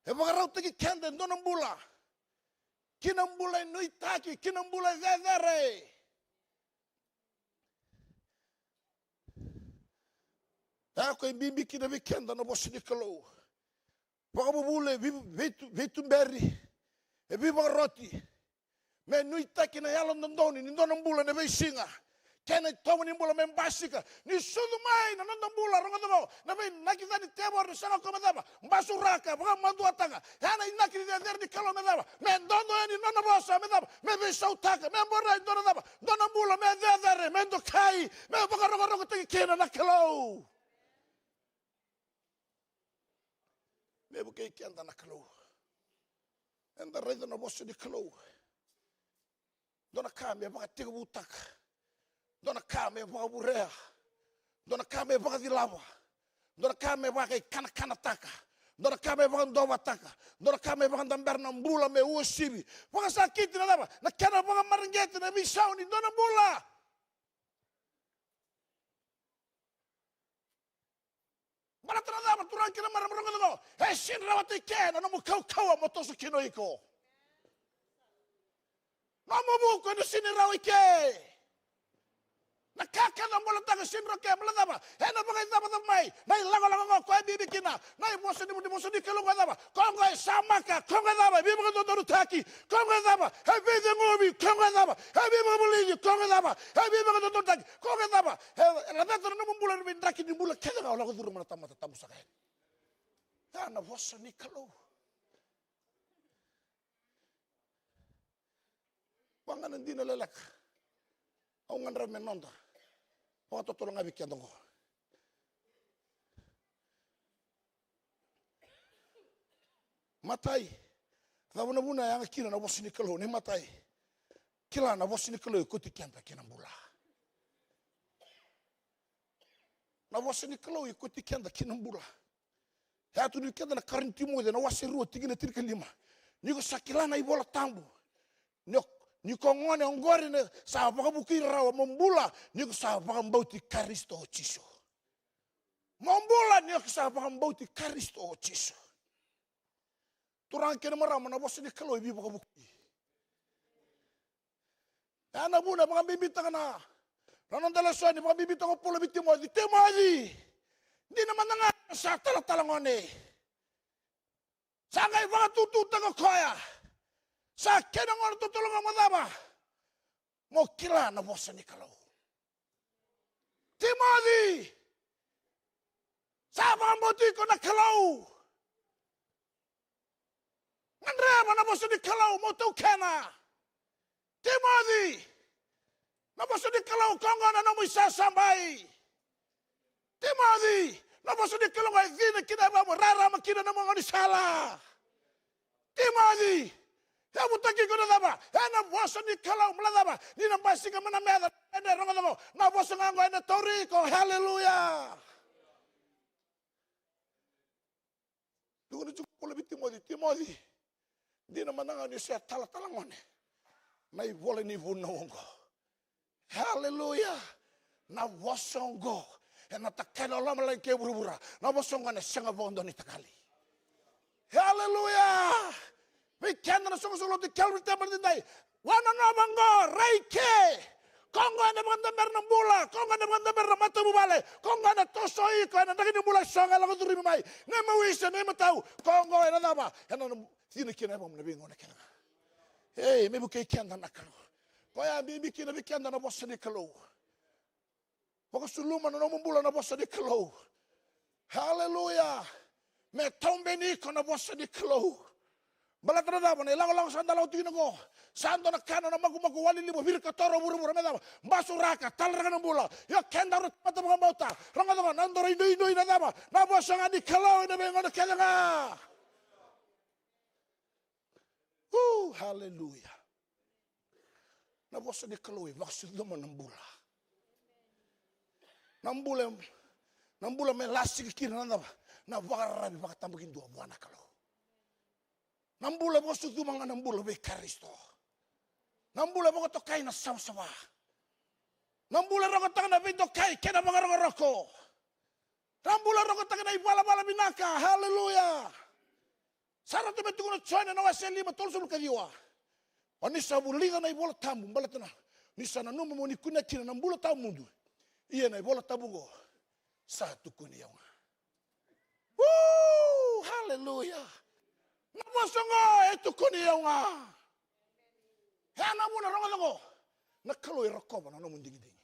E vakarautaki keda e dua na bula. Ki na bula e nuitaki, ki na bula e cecere. E koya e bibi kina vei keda na vosa ni Kalou. Vakavuvuli, vei, veitu, veituberi, e veivakaroti. Me nuitaki na yalododonu ni dua na bula ena veisiga. Kena itovo ni bula me basika. Ni sucu mai na noda bula, rogoca oqo, na veinaki ca ni tevoro, ni sega koya me cava? Basuraka, vakamaduataka. E na inaki ni cecere ni Kalou me cava? Me dodo yani nona vosa, me cava? Me veisautaka, me bore e dua na cava? Dua na bula me cecere, me dokai, me vakarokorokotaki kina na Kalou. Me vukei keda na Kalou. Eda raica na vosa ni Kalou. Dua na ka me vakatekivutaka. Dua na ka me vakavurea. Dua na ka me vakacilava. Dua na ka me vakaikanakanataka. Dua na ka me vakaduavatataka. Dua na ka me vakadabera na bula me uasivi. Vakasakiti na cava? Na kena vakamareqeti na veisau ni dua na bula. Baleta na cava, turaga kei na marama, rogoca oqo? E sega ni rawata i ke na nomu kaukauwa mo toso kina o iko. Nomu vuku ena sega ni rawa i ke. Na ka kece o boletaka e sega ni rawa i ke, baleta na cava? Ena vakaicavacava mai na ilakolako oqo, koya e bibi kina na ivosa ni, ni vosa ni Kalou oqo, e cava? Koya oqo e samaka, koya oqo e cava? E veivakadodonutaki, koya oqo e cava? E veiceguvi, koya oqo e cava? E veivakavulici, koya oqo e cava? E veivakadodonutaki, koya oqo e cava? E, e laveta na nomu bula ena veidraki ni bula kece ga o lako curuma na tamata tabu saka yani. Ya na vosa ni Kalou. Vagana dina leleka. Au gadreva me noda vakatotolo ga vei keda oqo. Matai, cava na vuna e yaga kina na vosa ni Kalou? Ni matai, kila na vosa ni Kalou e kauti keda ki na bula. Na vosa ni Kalou e kauti keda ki na bula. E a tukuni keda na karua ni Timoci na wase rua tikina tinikalima. Ni ko sa kila na iVola Tabu, ni, ni ko gone oqori na sa vakavukui rawa mo bula, ni ko sa vakabauti Karisito Jisu. Mo bula ni o sa vakabauti Karisito o Jisu. Turaga kei na marama, na vosa ni Kalou e veivakavukui. Ya na vuna e vakabibitaka na, na noda lesoni, vakabibitaka o Paula vei Timoci. Timoci, dina mada ga sa talatala gone. Sa qai vakatututaka o koya. Sa kena gauna totolo ga mo cava? Mo kila na vosa ni Kalou. Timoci, sa vakabauti iko na Kalou. Gadreva na vosa ni Kalou mo taukena. Timoci, na vosa ni Kalou koya gona na nomu isasabai. Timoci, na vosa ni Kalou e cina kina e vamo, rarama kina na nomu gaunisala. Timoci, yavutaki iko na cava? Ena vosa ni Kalou, mo na cava? Ni na basika mai na meca, ena rogoca mo, na vosa ga oqo ena tauri iko. Haleluya. Tukuna tiko o Paula vei Timoci, Timoci, dina mada ga ni o sa talatala gone, na ivola ni vunau oqo. Haleluya. Na vosa oqo ena takena lomalagi kei vuravura. Na vosa oqo ena sega vakadua ni takali. Haleluya. Vei keda na soqosoqo lotu Calvary Temple nikua, wanonova oqo, rai ke. Ko oqo ena vakadabera na bula, ko oqo ena vakadabera na matavuvale, ko oqo ena toso iko ena draki ni bula eso ga e lako curumi mai. Na imawi se na imatau, ko oqo ena cava? Ena cina kina e vamo na veigauna kece ga. Ei, me vukei keda na Kalou. Koya bibi kina vei keda na vosa ni Kalou. Vakasuluma na nomu bula na vosa ni Kalou. Haleluya. Me taubeni iko na vosa ni Kalou. Baleta na cava? Na ilakolako sa da lako tiko kina oqo, sa dua na kana na makumaku, wali livo, virika toro vuravura me cava? Basuraka, talaraka na bula. Io, kedaru na tamata vakabauta, rogoca oqo, na nodaru inuinui na cava? Na vosa ga ni Kalou ena veigauna kece ga. Uh, haleluya. Na vosa ni Kalou e vakasucuma na bula. Na bula, na bula me lasika kina na cava? Na vakararavi vakatabakidua vua na Kalou. Na bula e vakasucuma ga na bula vei Karisito. Na bula e vakatokai na savasava. Na bula e rokotaka na veidokai kei na vakarokoroko. Na bula e rokotaka na ivalavala vinaka. Haleluya. Sa rauta me tukuna o Joni ena wase lima, tolusagavulu ka ciwa. O ni sa vulica na iVola Tabu, baleta na, ni sa nanuma mo ni kunea kina na bula tawamudu. Ia na iVola Tabu oqo sa tukuni au ga. Woo! Haleluya! Na vosa oqo e tukuni au ga. E na vuna, rogoca oqo. Na Kalou e rokova na nomu digidigi.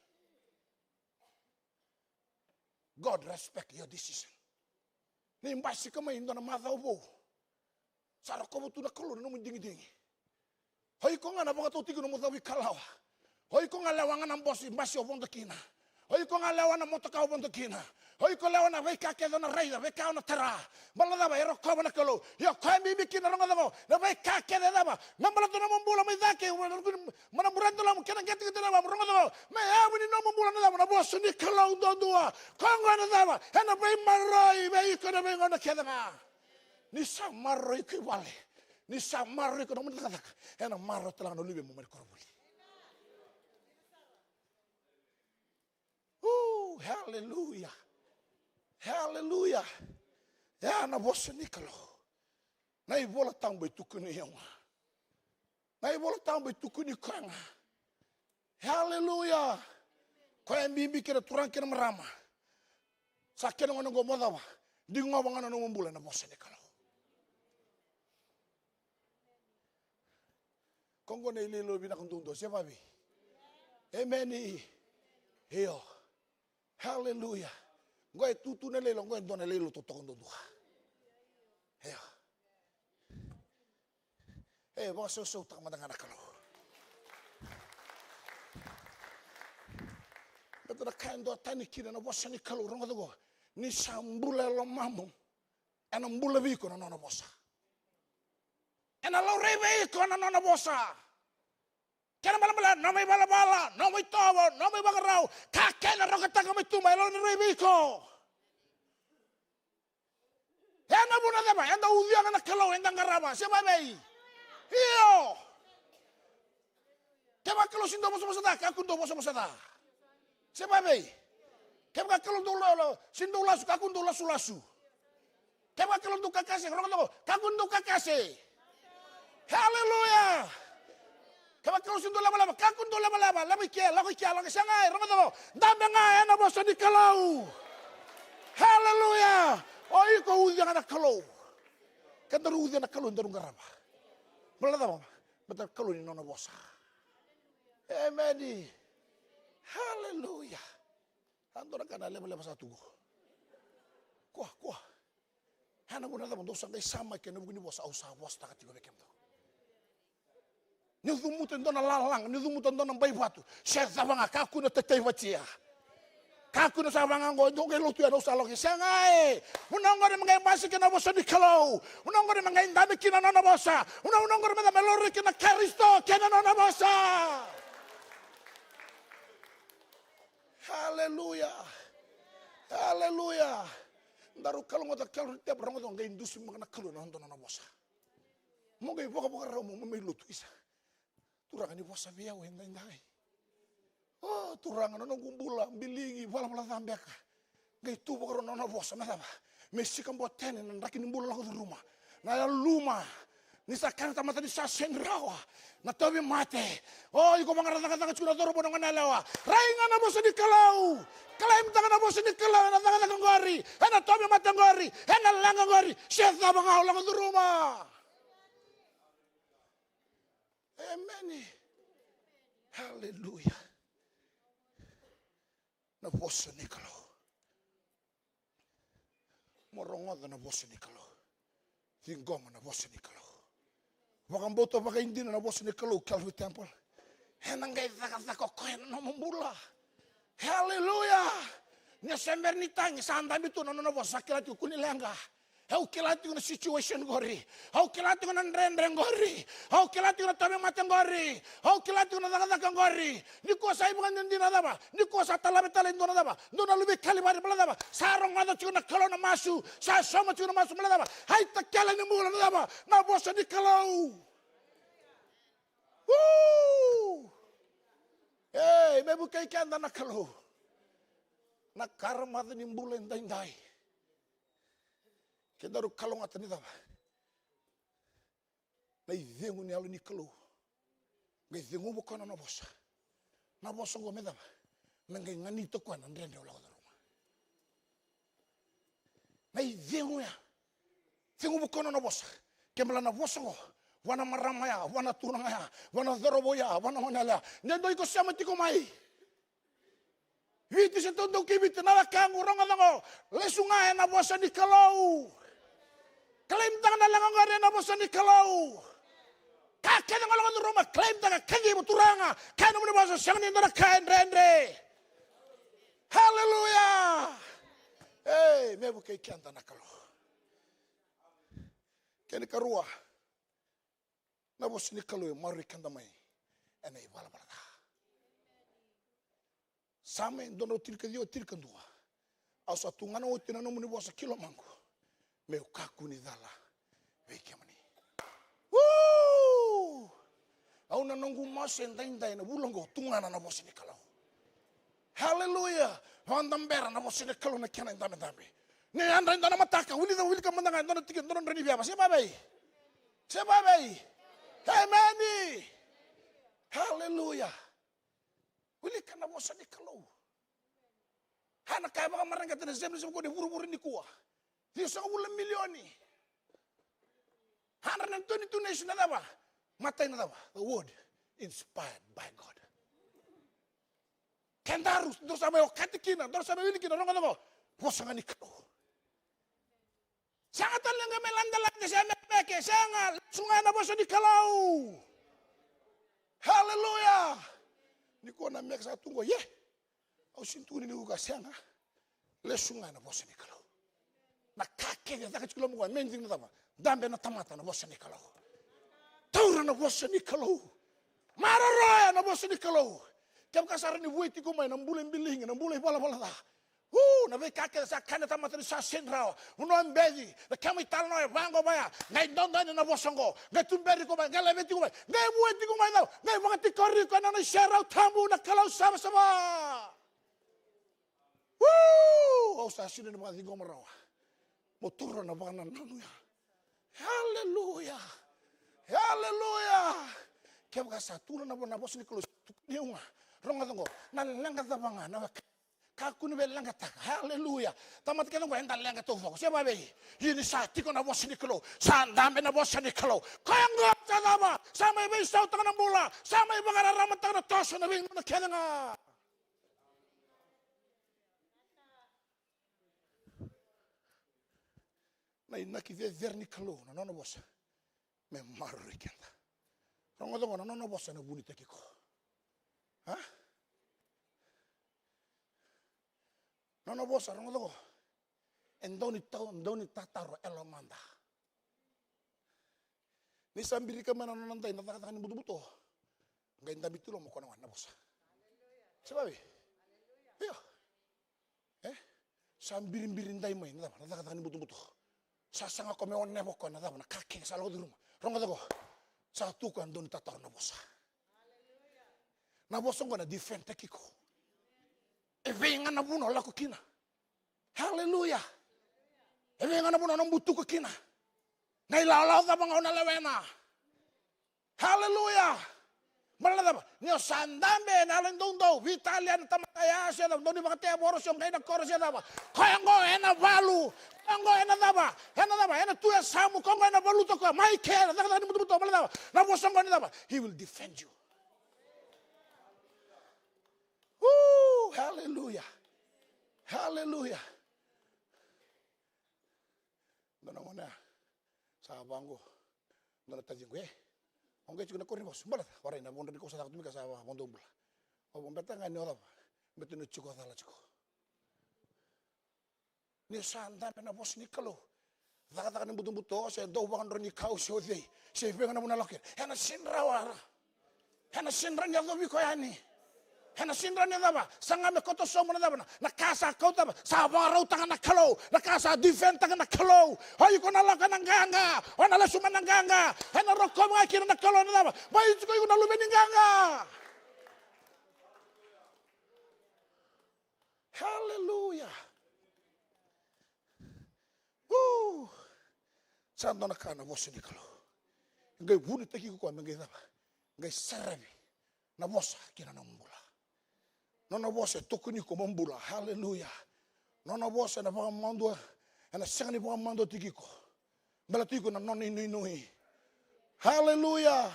God respect your decision. Ni basika mai e dua na macawa vou, sa rokova tu na Kalou na nomu digidigi. O iko ga na vakatau tiko nomu cauvikalawa. O iko ga lewa ga na basi, basi o vodo kina. O iko ga lewa na motoka o vodo kina. O iko lewa na veika kece o na raica, veika o na tara. Baleta na cava? E rokova na Kalou. Ia o koya bibi kina, rogoca oqo, na veika kece cava? Me baleta na nomu bula mai cake, ma na burata loma kei na qeteqete loma, rogoca oqo. Me yavu ni nomu bula na cava? Na vosa ni Kalou duadua. Koya oqo ena cava? Ena veimaroroi vei iko ena veigauna kece ga. Ni sa maroroi iko i vale, ni sa maroroi iko na nomu cakacaka, ena maroroi tale ga na luvemu mai na koronivuli. Ooh, hallelujah. Hallelujah. Ya na vosa ni Kalou. Na iVola Tabu e tukuni au ga. Na iVola Tabu e tukuni koya ga. Hallelujah. Koya e bibi kina, turaga kei na marama. Sa kena gauna oqo mo cava? Digova ga na nomu bula ena vosa ni Kalou. Ko oqo na iloilo vinaka duadua, se vavei? Emeni. Io. Haleluya. Oqo e tutu na iloilo, oqo e dua na iloilo totoka duadua. Io. E vakasausautaka mada ga na Kalou. Baleta na ka e duatani kina na vosa ni Kalou, rogoca oqo. Ni sa bula e lomamu, ena bula vei iko na nona vosa. Ena laurai vei iko na nona vosa. Kena malamala, nomu ivalavala, nomu itovo, nomu ivakarau, ka kece e rokataka mai tu mai, e laurai vei iko. Ena vuna cava? Eda ucuya ga na Kalou eda qarava, se vavei? Io. Kevaka Kalou sega ni dau vosavosa ca, kakua ni dau vosavosa ca. Se vavei? Kevaka Kalou dau la, la, sega ni dau lasu, kakua ni dau lasulasu. Kevaka Kalou dau kakase, rogoca qo, kakua ni dau kakase. Haleluya. Kevaka Kalou sega ni dau levaleva, kakua ni dau levaleva, lako i ke, lako i ke, lako i ke, sega, e, rogoca qo, dabe ga ena vosa ni Kalou. Haleluya. O iko ucuya ga na Kalou. Kedaru ucuya na Kalou, daru qarava. Baleta cava? Baleta na Kalou ni nona vosa. Emeni. Haleluya. A dua na ka na levaleva sa tu qo. Kua, kua. Ena vuna cava dou sa qai samaki ena vuku ni vosa au sa vosataka tiko vei kemudou? Niu cumuta e dua na lalaga, niu cumuta e dua na bai vatu, se cava ga, kakua ni o tataivati ya. Kakua ni o sa vaga qo, dou qai lotu ya, au sa lako, sega e. Vuna qori me qai basika na vosa ni Kalou. Vuna qori me qai dabe kina na nona vosa. Vuna, vuna qori me da me lori kina Karisito kei na nona vosa. Haleluya. Haleluya. Daru kalougata, Calvary Temple, rogoca, qai dusimaka na Kalou na noda nona vosa. Mo qai vakavakarau mo, mo mai lotu, isa. Turaga, ni vosa vei au edaidai. O Turaga, na noqu bula, biligi, valavala ca beka. Qai tu vakarau na nona vosa, me cava? Me sika botene na draki ni bula lako curuma. Na yaluma. Ni sa kaya na tamata ni sa sega ni rawa na tauvimate. O, iko vaqara cakacaka tiko na cauravou, na goneyalewa. Rai ga na vosa ni Kalou. Claim taka na vosa ni Kalou ena cakacaka qori, ena tauvimate qori, ena leqa qori. Se cava ga o lako curuma. Emeni. Haleluya. Na vosa ni Kalou. Mo rogoca na vosa ni Kalou. Ciqoma na vosa ni Kalou. Vakabauta vakaidina na vosa ni Kalou, Calvary Temple. Ena qai cakacaka o koya ena nomu bula. Haleluya. Ni o se bera ni tagi, sa dabe tu na nona vosa, sa kila tiko, kua ni leqa. Au kila tiko na situation qori. Au kila tiko na dredre qori. Au kila tiko na tauvimate qori. Au kila tiko na cakacaka qori. Nikua sa ivakadinadina cava? Nikua sa talave tale e dua na cava? Dua na luve i Kalivari, baleta cava? Sa rogoca tiko na Kalou na masu. Sa sauma tiko na masu, baleta cava? A itakele ni bula na cava? Na vosa ni Kalou. Uu! Ei, me vukei keda na Kalou. Na karamaca ni bula edaidai. Kedaru kalougata ni cava? Na icegu ni Yalo ni Kalou. Qai ceguva o koya na nona vosa. Na vosa oqo me cava? Me qai ganita o koya na dredre o lako curuma. Na icegu ya. Ceguva o koya na nona vosa. Kena ibalebale na vosa oqo, vua na marama ya, vua na turaga ya, vua na cauravou ya, vua na goneyalewa ya. Ni dua iko sema tiko mai Viti se taudau ki Viti, na wekaqu, rogoca oqo. Lesu ga ena vosa ni Kalou. Claim taka na leqa qori ena vosa ni Kalou. Ka kece ga o lako curuma, claim taka, kaciva, Turaga. Kaya na nomuni vosa, sega ni dua na ka e dredre. Haleluya. Ei, me vukei keda na Kalou. Kena ikarua, na vosa ni Kalou e maroroi keda mai ena ivalavala ca. Same dua na drau tinikaciwa, tinikadua. Au sa tugana oti na nomuni vosa ki lomaqu, meu kakua ni cala vei kemuni. Uu! Au na noqu masu edaidai ena vula oqo, tugana na vosa ni Kalou. Haleluya! Vakadabera na vosa ni Kalou na kena idabedabe. Ni yadra e dua na mataka, wilika, wilika mada ga e dua na tikina, dua na drau ni veva. Se vavei? Se vavei? Emeni! Haleluya! Wilika na vosa ni Kalou. A, na ka e vakamareqeta na Japanese, vaka na vuravura nikua. Ciwasagavulu na milioni. Hundred and twenty-two nation na cava? Matai na cava? The word inspired by God. Kedaru, daru sa mai okati kina, daru sa mai wili kina, rogoca oqo. Vosa ga ni Kalou. Sega tale ni qai mai ladelade se meke, sega, lesu ga ena vosa ni Kalou. Haleluya. Nikua na meke sa tu qo, ye. Au sega ni tukuna ni uka, sega. Lesu ga ena vosa ni Kalou. Na ka kece e caka tiko i loma qo, e main thing na cava? Dabe na tamata na vosa ni Kalou. Taura na vosa ni Kalou. Maroroya na vosa ni Kalou. Kevaka sa rawa ni vueti iko mai na bula i biligi, na bula i valavala ca. U, na veika kece sa kaya na tamata ni sa sega ni rawa. Vanua beci, na kemu italanoa e vaqo, vaya. Qai dodonu na vosa oqo. Qai tuberi iko mai, qai laveti iko mai. Qai vueti iko mai, cau. Qai vakatikori iko ena nona iserau tabu na Kalou savasava. Woo! Au sa sega ni vakacegama rawa. Mo taura na vakanananu ya. Haleluya. Haleluya. Kevaka sa tu na, na vosa ni Kalou, tukuni au ga. Rogoca qo, na leqa cava ga na weka. Kakua ni via leqataka. Haleluya. Tamata kece qo eda leqa taucoko. Se vavei? Ia ni sa tiko na vosa ni Kalou. Sa dabe na vosa ni Kalou. Koya qo sa cava? Sa mai veisautaka na bula. Sa mai vakararamataka na toso, na veigauna kece ga. Na inaki cecere ni Kalou, na nona vosa me maroroi keda. Rogoca qo, na nona vosa ena vunitaki iko. A? Nona vosa, rogoca qo. E dau ni tau, dau ni tataro e lomada. Ni sa birika mai na nona dai na cakacaka ni butobuto, qai dabe tu i loma o koya na vosa. Se vavei? Io. E? Sa biribiri dai mai na cava? Na cakacaka ni butobuto. Sa saga o koya me oneva o koya na cava? Na ka kece sa lako curuma. Rogoca qo. Sa tu o koya dau ni tataro na vosa. Na vosa qo na defend-taki iko. E vei ga na vanua o lako kina? Haleluya. E vei ga na vanua o na butuka kina? Na ilawalawa cava ga o na lewena? Haleluya. Baleta na cava? Ni o sa dabe ena yalo doudou, veitalia na tamata ya se cava, dau ni vakatevoro se o qai na koro se cava. Koya qo ena valu. Koya qo ena cava? Ena cava? Ena tu e yasamu, koya qo ena valuta o koya mai ke na cakacaka ni butobuto. Baleta na cava? Na vosa qo ena cava? He will defend you. Woo, haleluya. Haleluya. Dua na gone ya sa vaqo, dua na taciqu, e, o qai tiko na koro ni vasu, baleta warai na vodra ni kau sa caka tu mai ka sa vaqo, dou bula. O vabeta ga ni o cava? Beta ni o tiko cala tiko. Ni o sa dabe na vosa ni Kalou, cakacaka ni butobuto se dau vakadro ni kau se o cei, se vei ga na vanua lako kina, ena sega ni rawa. Ena sega ni rawa ni yacovi iko yani. Ena sega ni rawa ni cava? Saga me koto sobu na cava? Na, na ka sa kauta, sa vakarautaka na Kalou, na ka sa defend-taka na Kalou. O iko na lako ena qaqa, o na lesu mai na qaqa, ena rokovi ga kina na Kalou na cava? Mai tiko iko na luve ni qaqa. Haleluya. Woo! Sa dua na ka na vosa ni Kalou. Qai vunitaki iko koya me qai cava? Qai saravi na vosa kina nomu bula. Nona vosa e tokoni iko mo bula. Haleluya. Nona vosa ena vakamadua, ena sega ni vakamamaduataki iko. Baleta iko na nona inuinui. Haleluya.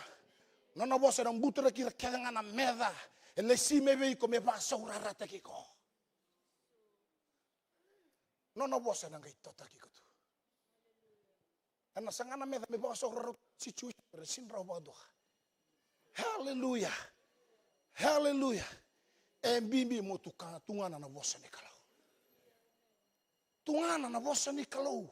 Nona vosa ena buturaki ira kece ga na meca e lesi mai vei iko me vakasaurarataki iko. Nona vosa ena qai totaki iko tu. Ena saga na meca me vakasaurarataki situation era sega ni rawa vakadua. Haleluya. Haleluya. E bibi mo tu ka, tugana na vosa ni Kalou. Tugana na vosa ni Kalou.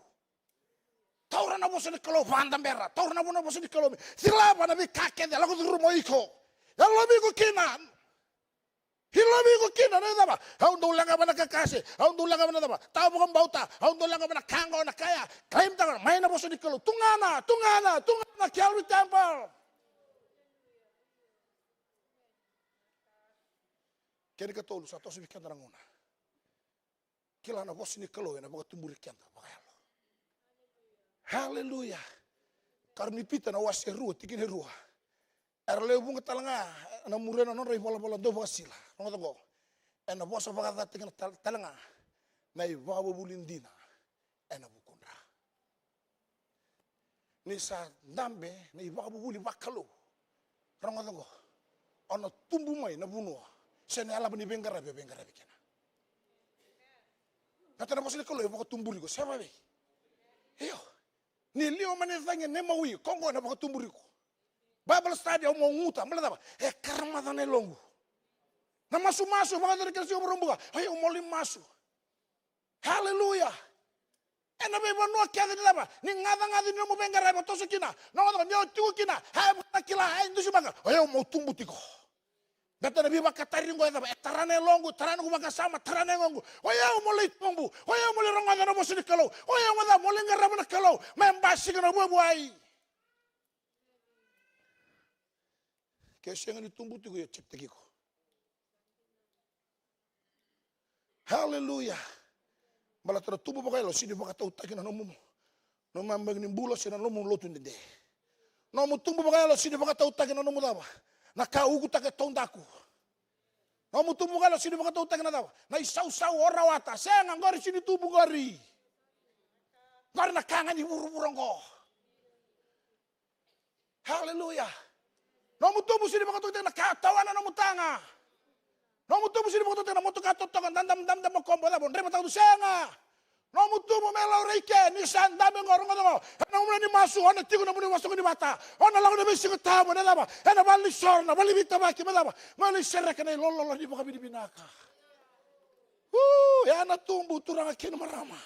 Taura na vosa ni Kalou vakadabera. Taura na vo-, na vosa ni Kalou me cilava na veika kece e lako curuma o iko. E lovi iko kina. E lovi iko kina na cava? Au dau leqa vei na kakase, au dau leqa vei na cava? Tawa vakabauta, au dau leqa vei na ka qo, na ka ya. Claim-taka mai na vosa ni Kalou. Tugana, tugana, tugana Calvary Temple. Kena ikatolu, sa toso vei keda na gauna. Kila na vosa ni Kalou ena vakatuburi keda vakayalo. Haleluya. Karua ni Pita na wase rua, tikina e rua. Era lewe vuqa tale ga ena muria na nodra ivalavala dau vakasila. Rogoca qo. Ena vosa vakacacataki kina tal-, tale ga na ivakavuvuli dina ena vukudra. Ni sa dabe na ivakavuvuli vakalou, rogoca qo, o na tubu mai na vanua se na yalava ni veiqaravi o veiqaravi kina. Baleta na vosa ni Kalou e vakatuburi iko, se vavei? Io. Ni liwa mai na icagi e nemawi, koya qo ena vakatuburi iko. Bible study au mau guta, baleta cava? E karamaca na yaloqu. Na masumasu, vakacava kina siga Vakaraubuka? Oi au mau lai masu. Haleluya. Ena veivanua kece ni cava? Ni gacagaca ni nomu veiqaravi o toso kina. Na gauna ni o tiko kina, e vaka na kila, e dusimaka. O yau meu tubu tiko. Baleta na veivakatari qo e cava? E tara na yaloqu, tara na noqu vakasama, tara na yagoqu. O yau meu lai tubu. O yau meu lai rogoca na vosa ni Kalou. O yau meu cava? Meu lai qarava na Kalou. Me basika na vuavuai. Ke o sega ni tubu tiko, io, check-taki iko. Haleluya. Baleta na tubu vakayalo sega ni vakatautaki na nomu, nomu yabaki ni bula se na nomu lotu dede. Nomu tubu vakayalo sega ni vakatautaki na nomu cava? Na ka ukutaka e taudaku. Nomu tubu vakayalo sega ni vakatautaki na cava? Na isausau o rawata. Sega, qori sega ni tubu qori. Qori na ka ga ni vuravura oqo. Haleluya. Nomu tubu sega ni vakatautaki na ka tawana nomu taga. Nomu tubu sega ni vakatautaki na motoka totoka, da, da, da, da, makobo, cava, dreva takutu, sega. Nomu tubu me laurai ke, ni sa dabe oqo, rogoca oqo. Ena nomuni masu, o na tiko nomuni masu ni vata. O na lako na veisiga tabu, ena cava? Ena vale ni soro, na vale ni veitavaki, me cava? Me lai sereka na ilololo ni vakavinavinaka. U, ya na tubu, turaga kei na marama.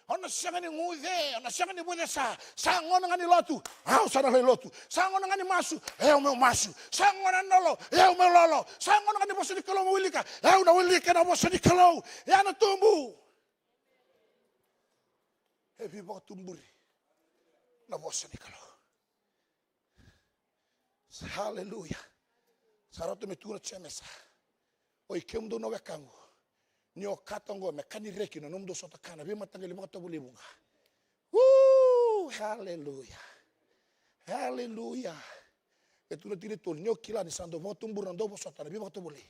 O na sega ni guce, o na sega ni vucesa. Sa gauna ga ni lotu, au sa na lai lotu. Sa gauna ga ni masu, e au meu masu. Sa gauna ni lolo, e au meu lolo. Sa gauna ga ni vosa ni Kalou meu wilika, e au na wilika na vosa ni Kalou. Ya na tubu. E veivakatuburi na vosa ni Kalou. Haleluya. Sa rauta me tukuna Jemesa. Oi kemudou na wekaqu, ni okata oqo me ka ni reki na nomudou sota ka na veimataqali vakatovolei vuqa. U, haleluya. Haleluya. E tukuna tikina e tolu, ni o kila ni sa dau vakatubura na dauvosota na veivakatovolei,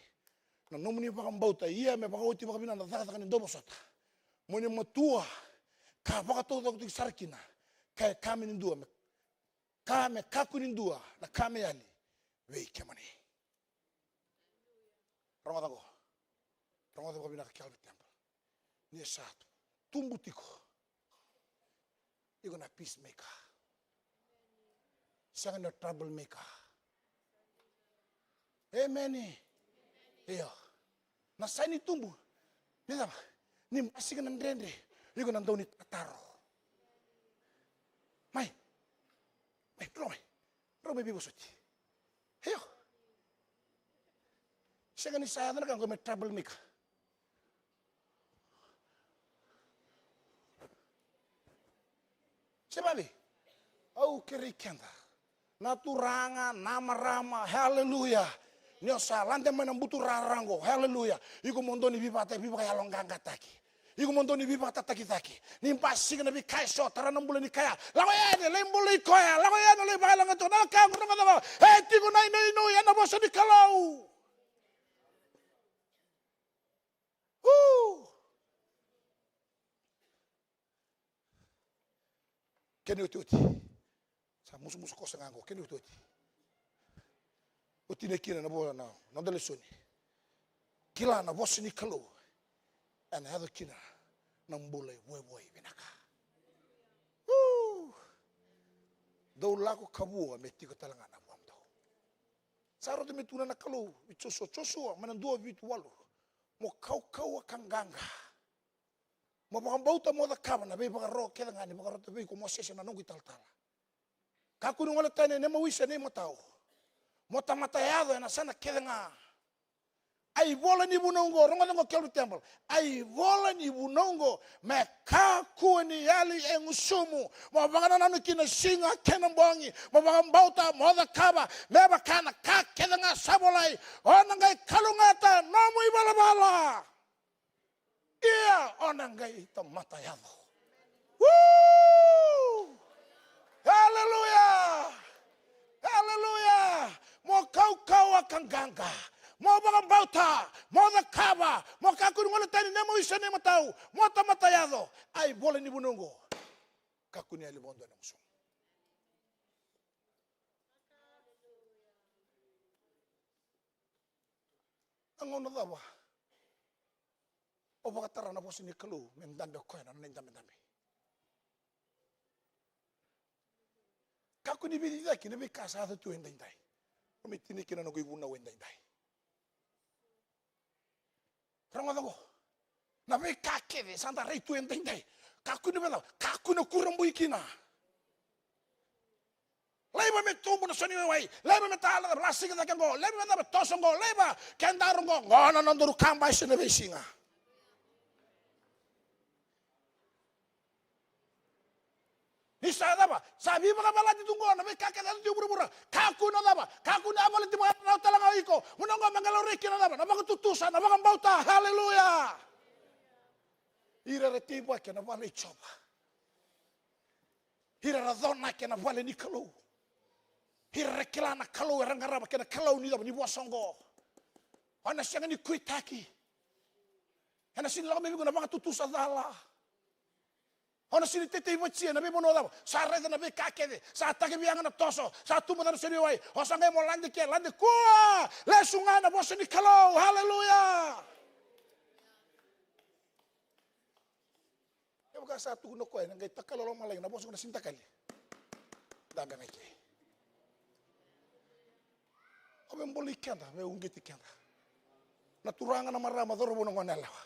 na nomuni vakabauta, ia me vakaoti vakavinaka na cakacaka ni dauvosota. Mo ni matua ka vakataucokotaki sara kina, ka e ka me ni dua me ka me kakua ni dua na ka me yali vei kemuni. Rogoca oqo. Rogoca vakavinaka, Calvary Temple. Ni sa tubu tiko, iko na peacemaker. Sega ni troublemaker. Emeni. Io. Na saini ni tubu. Ni cava? Ni basika na dredre, iko na dau ni tataro. Mai. Mai, drau mai. Drau mai veivosoti. Io. Sega ni sa yaco na ka qo me troublemaker. Se vave. Au kerei keda na turaga, na marama, haleluya. Ni o sa lade mai na buturara oqo, haleluya, iko mo dau ni veivakata, veivakayaloqaqataki. Iko mo dau ni veivakatataki cake. Ni basika na veika eso, tara na bula ni kaya. Lako yani, lai bulai koya. Lako yani, lai vakayaloqaqataki koya. Na ka qo, rogoca oqo. E tiko na inuinui ena vosa ni Kalou. U. Kena iotioti. Sa musumusu kosa ga qo, kena iotioti. Oti na kina na vo-, na, na noda lesoni. Kila na vosa ni Kalou. Ena yaco kina na bula e vuavuai vinaka. U. Dou lako ka vua me tiko tale ga na vuamudou. Sa rauta me tukuna na Kalou vei Josua, Josua, mai na dua vitu walu. Mo kaukauwa ka qaqa. Mo vakabauta, mo cakava na veivakaro kece ga ni vakarota vei iko o Mosese na noqu italatala. Kakua ni gole tani ena neimau isa, neimau tau. Mo tamata yaco ena yasana kece ga. A ivola ni vunau oqo, rogoca oqo Calvary Temple. A ivola ni vunau oqo me kakua ni yali e gusumu. Mo vakanananu kina siga kei na bogi. Mo vakabauta, mo cakava me vaka na ka kece ga sa volai. O na qai kalougata nomu ivalavala. Ia o na qai tamata yaco. Woo! Aleluya! Aleluya! Mo kaukauwa ka qaqa, mo vakabauta, mo cakava, mo kakua ni gole tani neimau isa, neimau tau, mo tamata yaco. A ivola ni vunau oqo, kakua ni yali vakadua na gusumu. A gauna cava o vakatara na vosa ni Kalou me dabe o koya na nona idabedabe? Kakua ni veiciciyaki na veika sa yaco tu edaidai. Au mai tinia kina na noqu ivunau edaidai. Rogoca oqo. Na veika kece sa da rai tu edaidai, kakua ni vacava, kakua ni kurabui kina. Laiva me tubu na so ni waiwai. Laiva me tala, lasika cake oqo. Laiva me cava, toso oqo. Laiva, kedaru oqo, oqo na nodaru kabasi ena veisiga. Ni sa cava, sa veivakavalati tu oqo na veika kece e yaco tu e vuravura. Kakua na cava, kakua ni yavalati vakadua tale ga o iko. Gauna oqo me qai laurai kina na cava, na vakatutusa, na vakabauta. Haleluya. Ira era teivaki ena vale i Jiova. Ira era conaki ena vale ni Kalou. Ira era kila na Kalou era qarava kei na Kalou ni cava, ni vosa oqo. O na sega ni kuitaki. Ena sega ni lako mai vei iko na vakatutusa cala. O na sega ni teitei vati ena veivanua cava. Sa raica na veika kece. Sa takivi yaga na toso. Sa tubu ca na seni wai. O sa qai mo lade ke, lade kua. Lesu ga ena vosa ni Kalou. Haleluya. Kevaka sa tukuna o koya ena qai takali o lomalagi na vosa ko na sega ni takali. Da ga mai ke. O me buli keda, me uqeti keda. Na turaga, na marama, cauravou, na gone yalewa.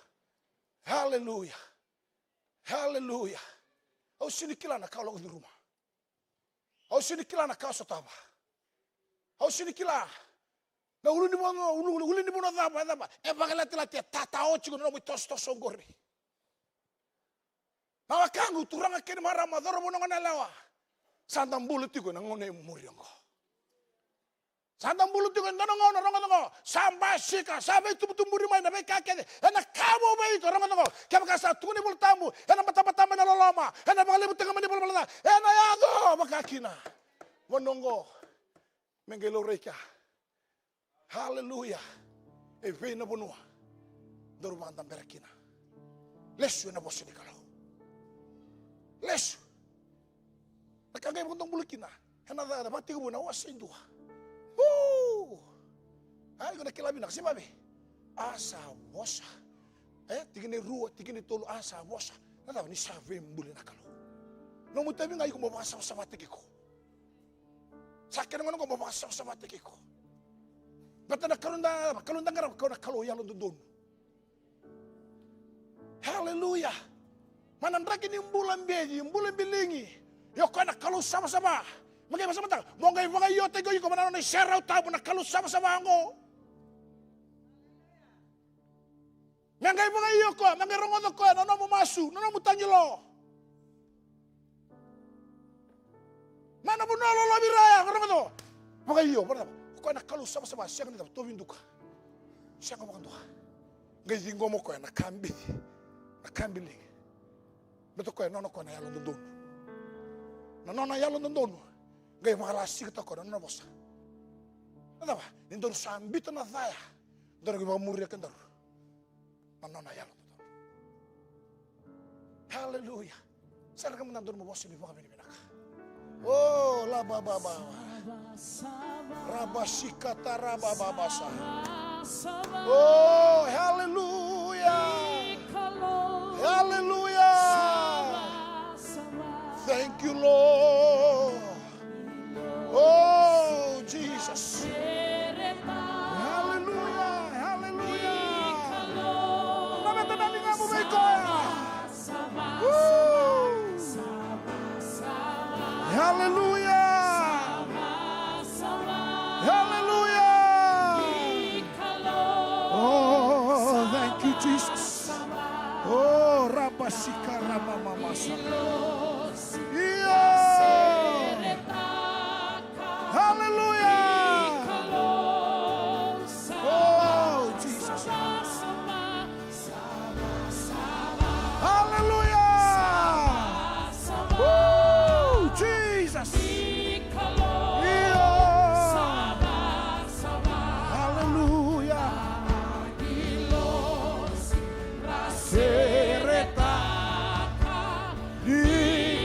Haleluya. Haleluya. Au sega ni kila na ka au lako curuma. Au sega ni kila na ka au sotava. Au sega ni kila na ulu ni vanua, ulu, ulu ni vanua cava, e cava. E vakalatilati, e tata oti ko na nomu itosotoso oqori. Na wekaqu, turaga kei na marama, cauravou, na gone yalewa. Sa da bula tiko ena gauna e muri oqo. Sa da bula tiko ena dua na gauna, rogoca oqo. Sa basika, sa veitubutuburi mai na veika kece. Ena ka vou vei iko, rogoca oqo. Kevaka sa tukuna na iVolatabu, ena batabata mai na loloma, ena vakalevutaka mai na ivalavala ca, ena yaco vakakina. Vanua oqo me qai laurai kea. Haleluya. E vei na vanua daru vakadabera kina? Lesu ena vosa ni Kalou. Lesu. Na ka qai vakadobula kina ena ca, na Vakatekivu na wase e dua. Uu. A, iko na kila vinaka se vave. A sa vosa. E, tikina e rua, tikina e tolu, a sa vosa. Na cava? Ni sa veibuli na Kalou. Nomu itavi ga iko mo vakasavasavataki iko. Sa kena gauna oqo mo vakasavasavataki iko. Baleta na Kalou da, Kalou da qarava, Kalou na Kalou yalododonu. Haleluya. Mai na draki ni bula beci, bula biligi. Io, o koya na Kalou savasava. Me qai vakasamataka, mo qai vakaiotaki iko mai na nona iserau tabu na Kalou savasava oqo. Me qai vakaio koya, me qai rogoca koya na nomu masu, na nomu tagilo. Mai na vanua lolovi raya, rogoca. Vakaio, vakaio. O koya na Kalou savasava, sega ni cava, tovi duka. Sega vakadua. Qai ciqoma o koya na ka bici, na ka biligi. Baleta o koya, nona o koya na yalododonu. Na nona yalododonu qai vakalasikataka o koya na nona vosa. Na cava? Ni daru sa biuta na ca ya, daru qai vakamuria kedaru na nona yalododonu. Haleluya. Sa ra kemudou na dodonu mo vosa ni vakavinavinaka. O, la ba ba ba. Rabasikata rabababasa. Oh, hallelujah. Hallelujah. Thank you, Lord. Oh, Jesus. Hallelujah. Hallelujah. Laveta na ligamu vei koya. Woo! Hallelujah! Hallelujah! Oh, thank you, Jesus. Oh, rabasika ramamamasa. Io! Hallelujah! Oh, Jesus. Hallelujah! Woo, Jesus! Io! Hallelujah! Seretaka ni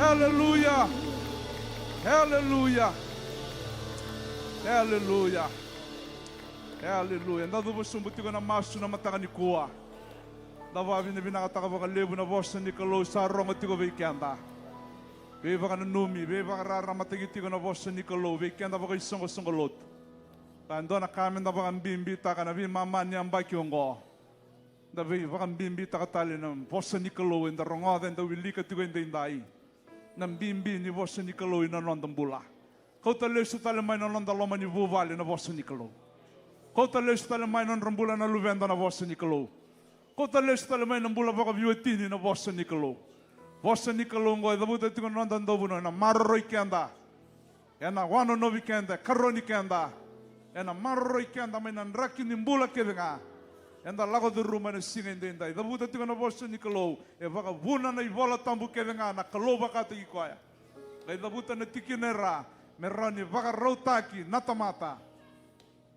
Aleluya. Aleluya. Aleluya. Aleluya. Da cuva sobu tiko na masu na mataka nikua. Da vakavinavinakataka vakalevu na vosa ni Kalou sa rogo tiko vei keda. Veivakananumi, veivakararamataki tiko na vosa ni Kalou vei keda vakaisoqosoqo lotu. Ka e dua na ka meda vakabibitaka na veimama ni yabaki oqo. Da veivakabibitaka tale na vosa ni Kalou eda rogoca, eda wilika tiko edaidai. Na bibi ni vosa ni Kalou ina noda bula. Kauta lesu tale mai na noda loma ni vuvale na vosa ni Kalou. Kauta lesu tale mai na nodra bula na luveda na vosa ni Kalou. Kauta lesu tale mai na bula vakaveiwatini na vosa ni Kalou. Vosa ni Kalou oqo e cavuta tiko na noda dauvanua, ena maroroi keda. Ena wanonovi keda, e karoni keda. Ena maroroi keda mai na draki ni bula kece ga eda lako curuma ena siga edaidai. Cavuta tiko na vosa ni Kalou, e vakavuna na iVola Tabu kece ga na Kalou vakataki koya. Qai cavuta na tikina e ra me rawa ni vakarautaki na tamata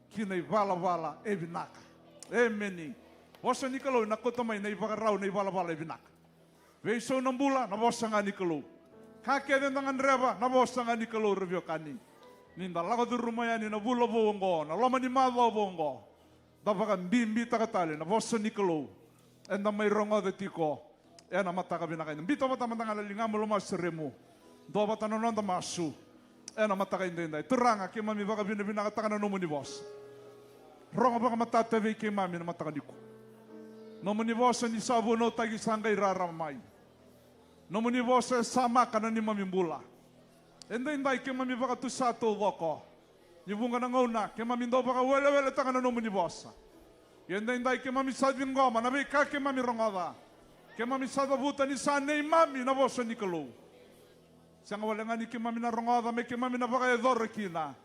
ki na ivalavala e vinaka. Emeni. Vosa ni Kalou ena kauta mai na ivakarau, na ivalavala e vinaka. Veisau na bula, na vosa ga ni Kalou. Ka kece eda gadreva, na vosa ga ni Kalou, ra veiwekani. Ni da lako curuma yani na vula vou oqo, na loma ni macawa vou oqo, da vakabibitaka tale na vosa ni Kalou eda mai rogoca tiko ena mataka vinaka. Eda bita vata mada ga na ligamu, lomaseremu. Dua vata na noda masu ena mataka edaidai. Turaga, keimami vakavinavinakataka na nomuni vosa. Rogo vakamatata vei keimami na mataka nikua. Nomuni vosa ni sa vunautaki, sa qai rarama mai. Nomuni vosa e samaka na neimami bula. Edaidai keimami vakatusa taucoko. Ni vuqa na gauna keimami dau vakaweleweletaka na nomuni vosa. Ia edaidai keimami sa ciqoma na veika keimami rogoca. Keimami sa cavuta ni sa neimami na vosa ni Kalou. Sega wale ga ni keimami na rogoca, me keimami na vakayacora kina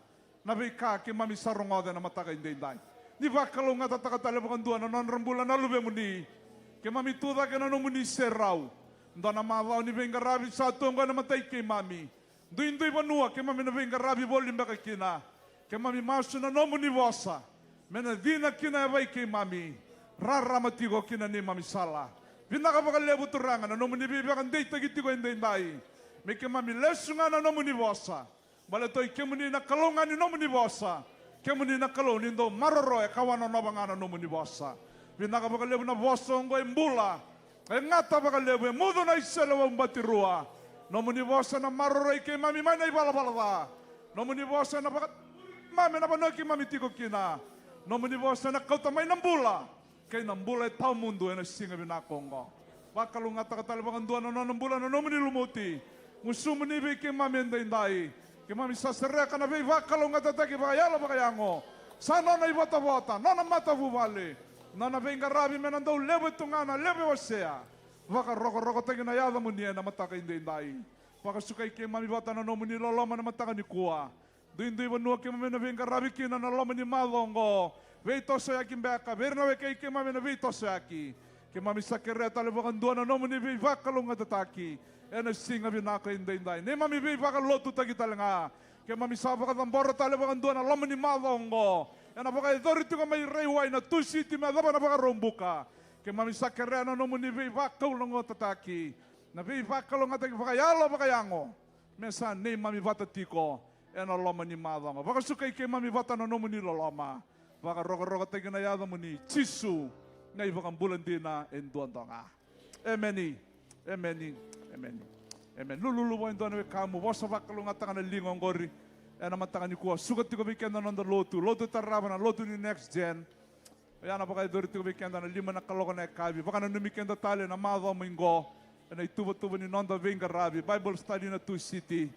na veika keimami sa rogoca ena mataka edaidai. Ni vakalougatataka tale vakadua na nodra bula na luvemuni. Keimami tucake na nomuni serau. Dua na macawa ni veiqaravi sa tu oqo ena mata i keimami. Duidui vanua keimami na veiqaravi voli beka kina. Keimami masu na nomuni vosa me na cina ki na yavai keimami, rarama tiko ki na neimami sala. Vinaka vakalevu Turaga na nomuni veivakadeitaki tiko edaidai. Me keimami lesu ga na nomuni vosa. Baleta o i kemuni na Kalou ga ni nomuni vosa. Kemuni na Kalou ni dau maroroya ka wanonova ga na nomuni vosa. Vinaka vakalevu na vosa oqo e bula. E gata vakalevu, e mucu na iseleiwau batirua. Nomuni vosa na maroroi keimami mai na ivalavala ca. Nomuni vosa na vaka, mami na vanua keimami tiko kina. Nomuni vosa na kauta mai na bula kei na bula e tawamudu ena siga vinaka oqo. Vakalougatataka tale vakadua na nona bula na nomuni lumuti. Gusumuni vei keimami edaidai. Keimami sa sereka na veivakalougatataki vakayalo vakayago. Sa nona ivotavota, nona matavuvale, nona veiqaravi me na dau levu e tu ga na levu e wasea. Vakarokorokotaki na yacamuni ena mataka edaidai. Vakasukai keimami vata na nomuni loloma na mataka nikua. Duidui vanua keimami na veiqaravi kina na loma ni macawa oqo. Veitosoyaki beka vei ira na wekai keimami na veitosoyaki. Keimami sa kerea tale vakadua na nomuni veivakalougatataki ena siga vinaka edaidai. Neimami veivakalotutaki tale ga. Keimami sa vakacabora tale vakadua na loma ni macawa oqo. Ena vakayacori tiko mai Raiwai na Tusiti me yacova na Vakaraubuka. Keimami sa kerea na nomuni veivakalougatataki, na veivakalougatataki vakayalo vakayago, me sa neimami vata tiko ena loma ni macawa oqo. Vakasukai keimami vata na nomuni loloma. Vakarokorokotaki na yacamuni Jisu, na iVakabula dina e duadua ga. Emeni. Emeni. Emeni. Emeni. Lululu vua e dua na wekamu, vosa vakalougatataka na liga oqori ena mataka nikua. Suka tiko vei keda na noda lotu, lotu tarava na lotu ni Next Gen. Oya na vakayacori tiko vei keda na lima na kaloko na yakavi. Vakananumi keda tale na macawa mai qo ena ituvatuva ni noda veiqaravi, Bible study na Tusiti,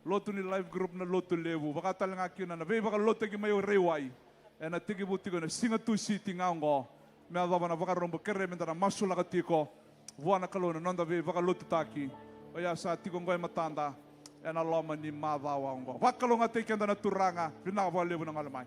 lotu ni life group na Lotulevu, vaka tale ga kina na veivakalotutaki mai Raiwai. Ena tekivu tiko ena siga Tusiti ga oqo me yacova na Vakaraubuka. Kerei meda na masulaka tiko vua na Kalou na noda veivakalotutaki. Oya sa tiko oqo e matada ena loma ni macawa oqo. Vakalougatataki keda na Turaga. Vinaka vakalevu na gole mai.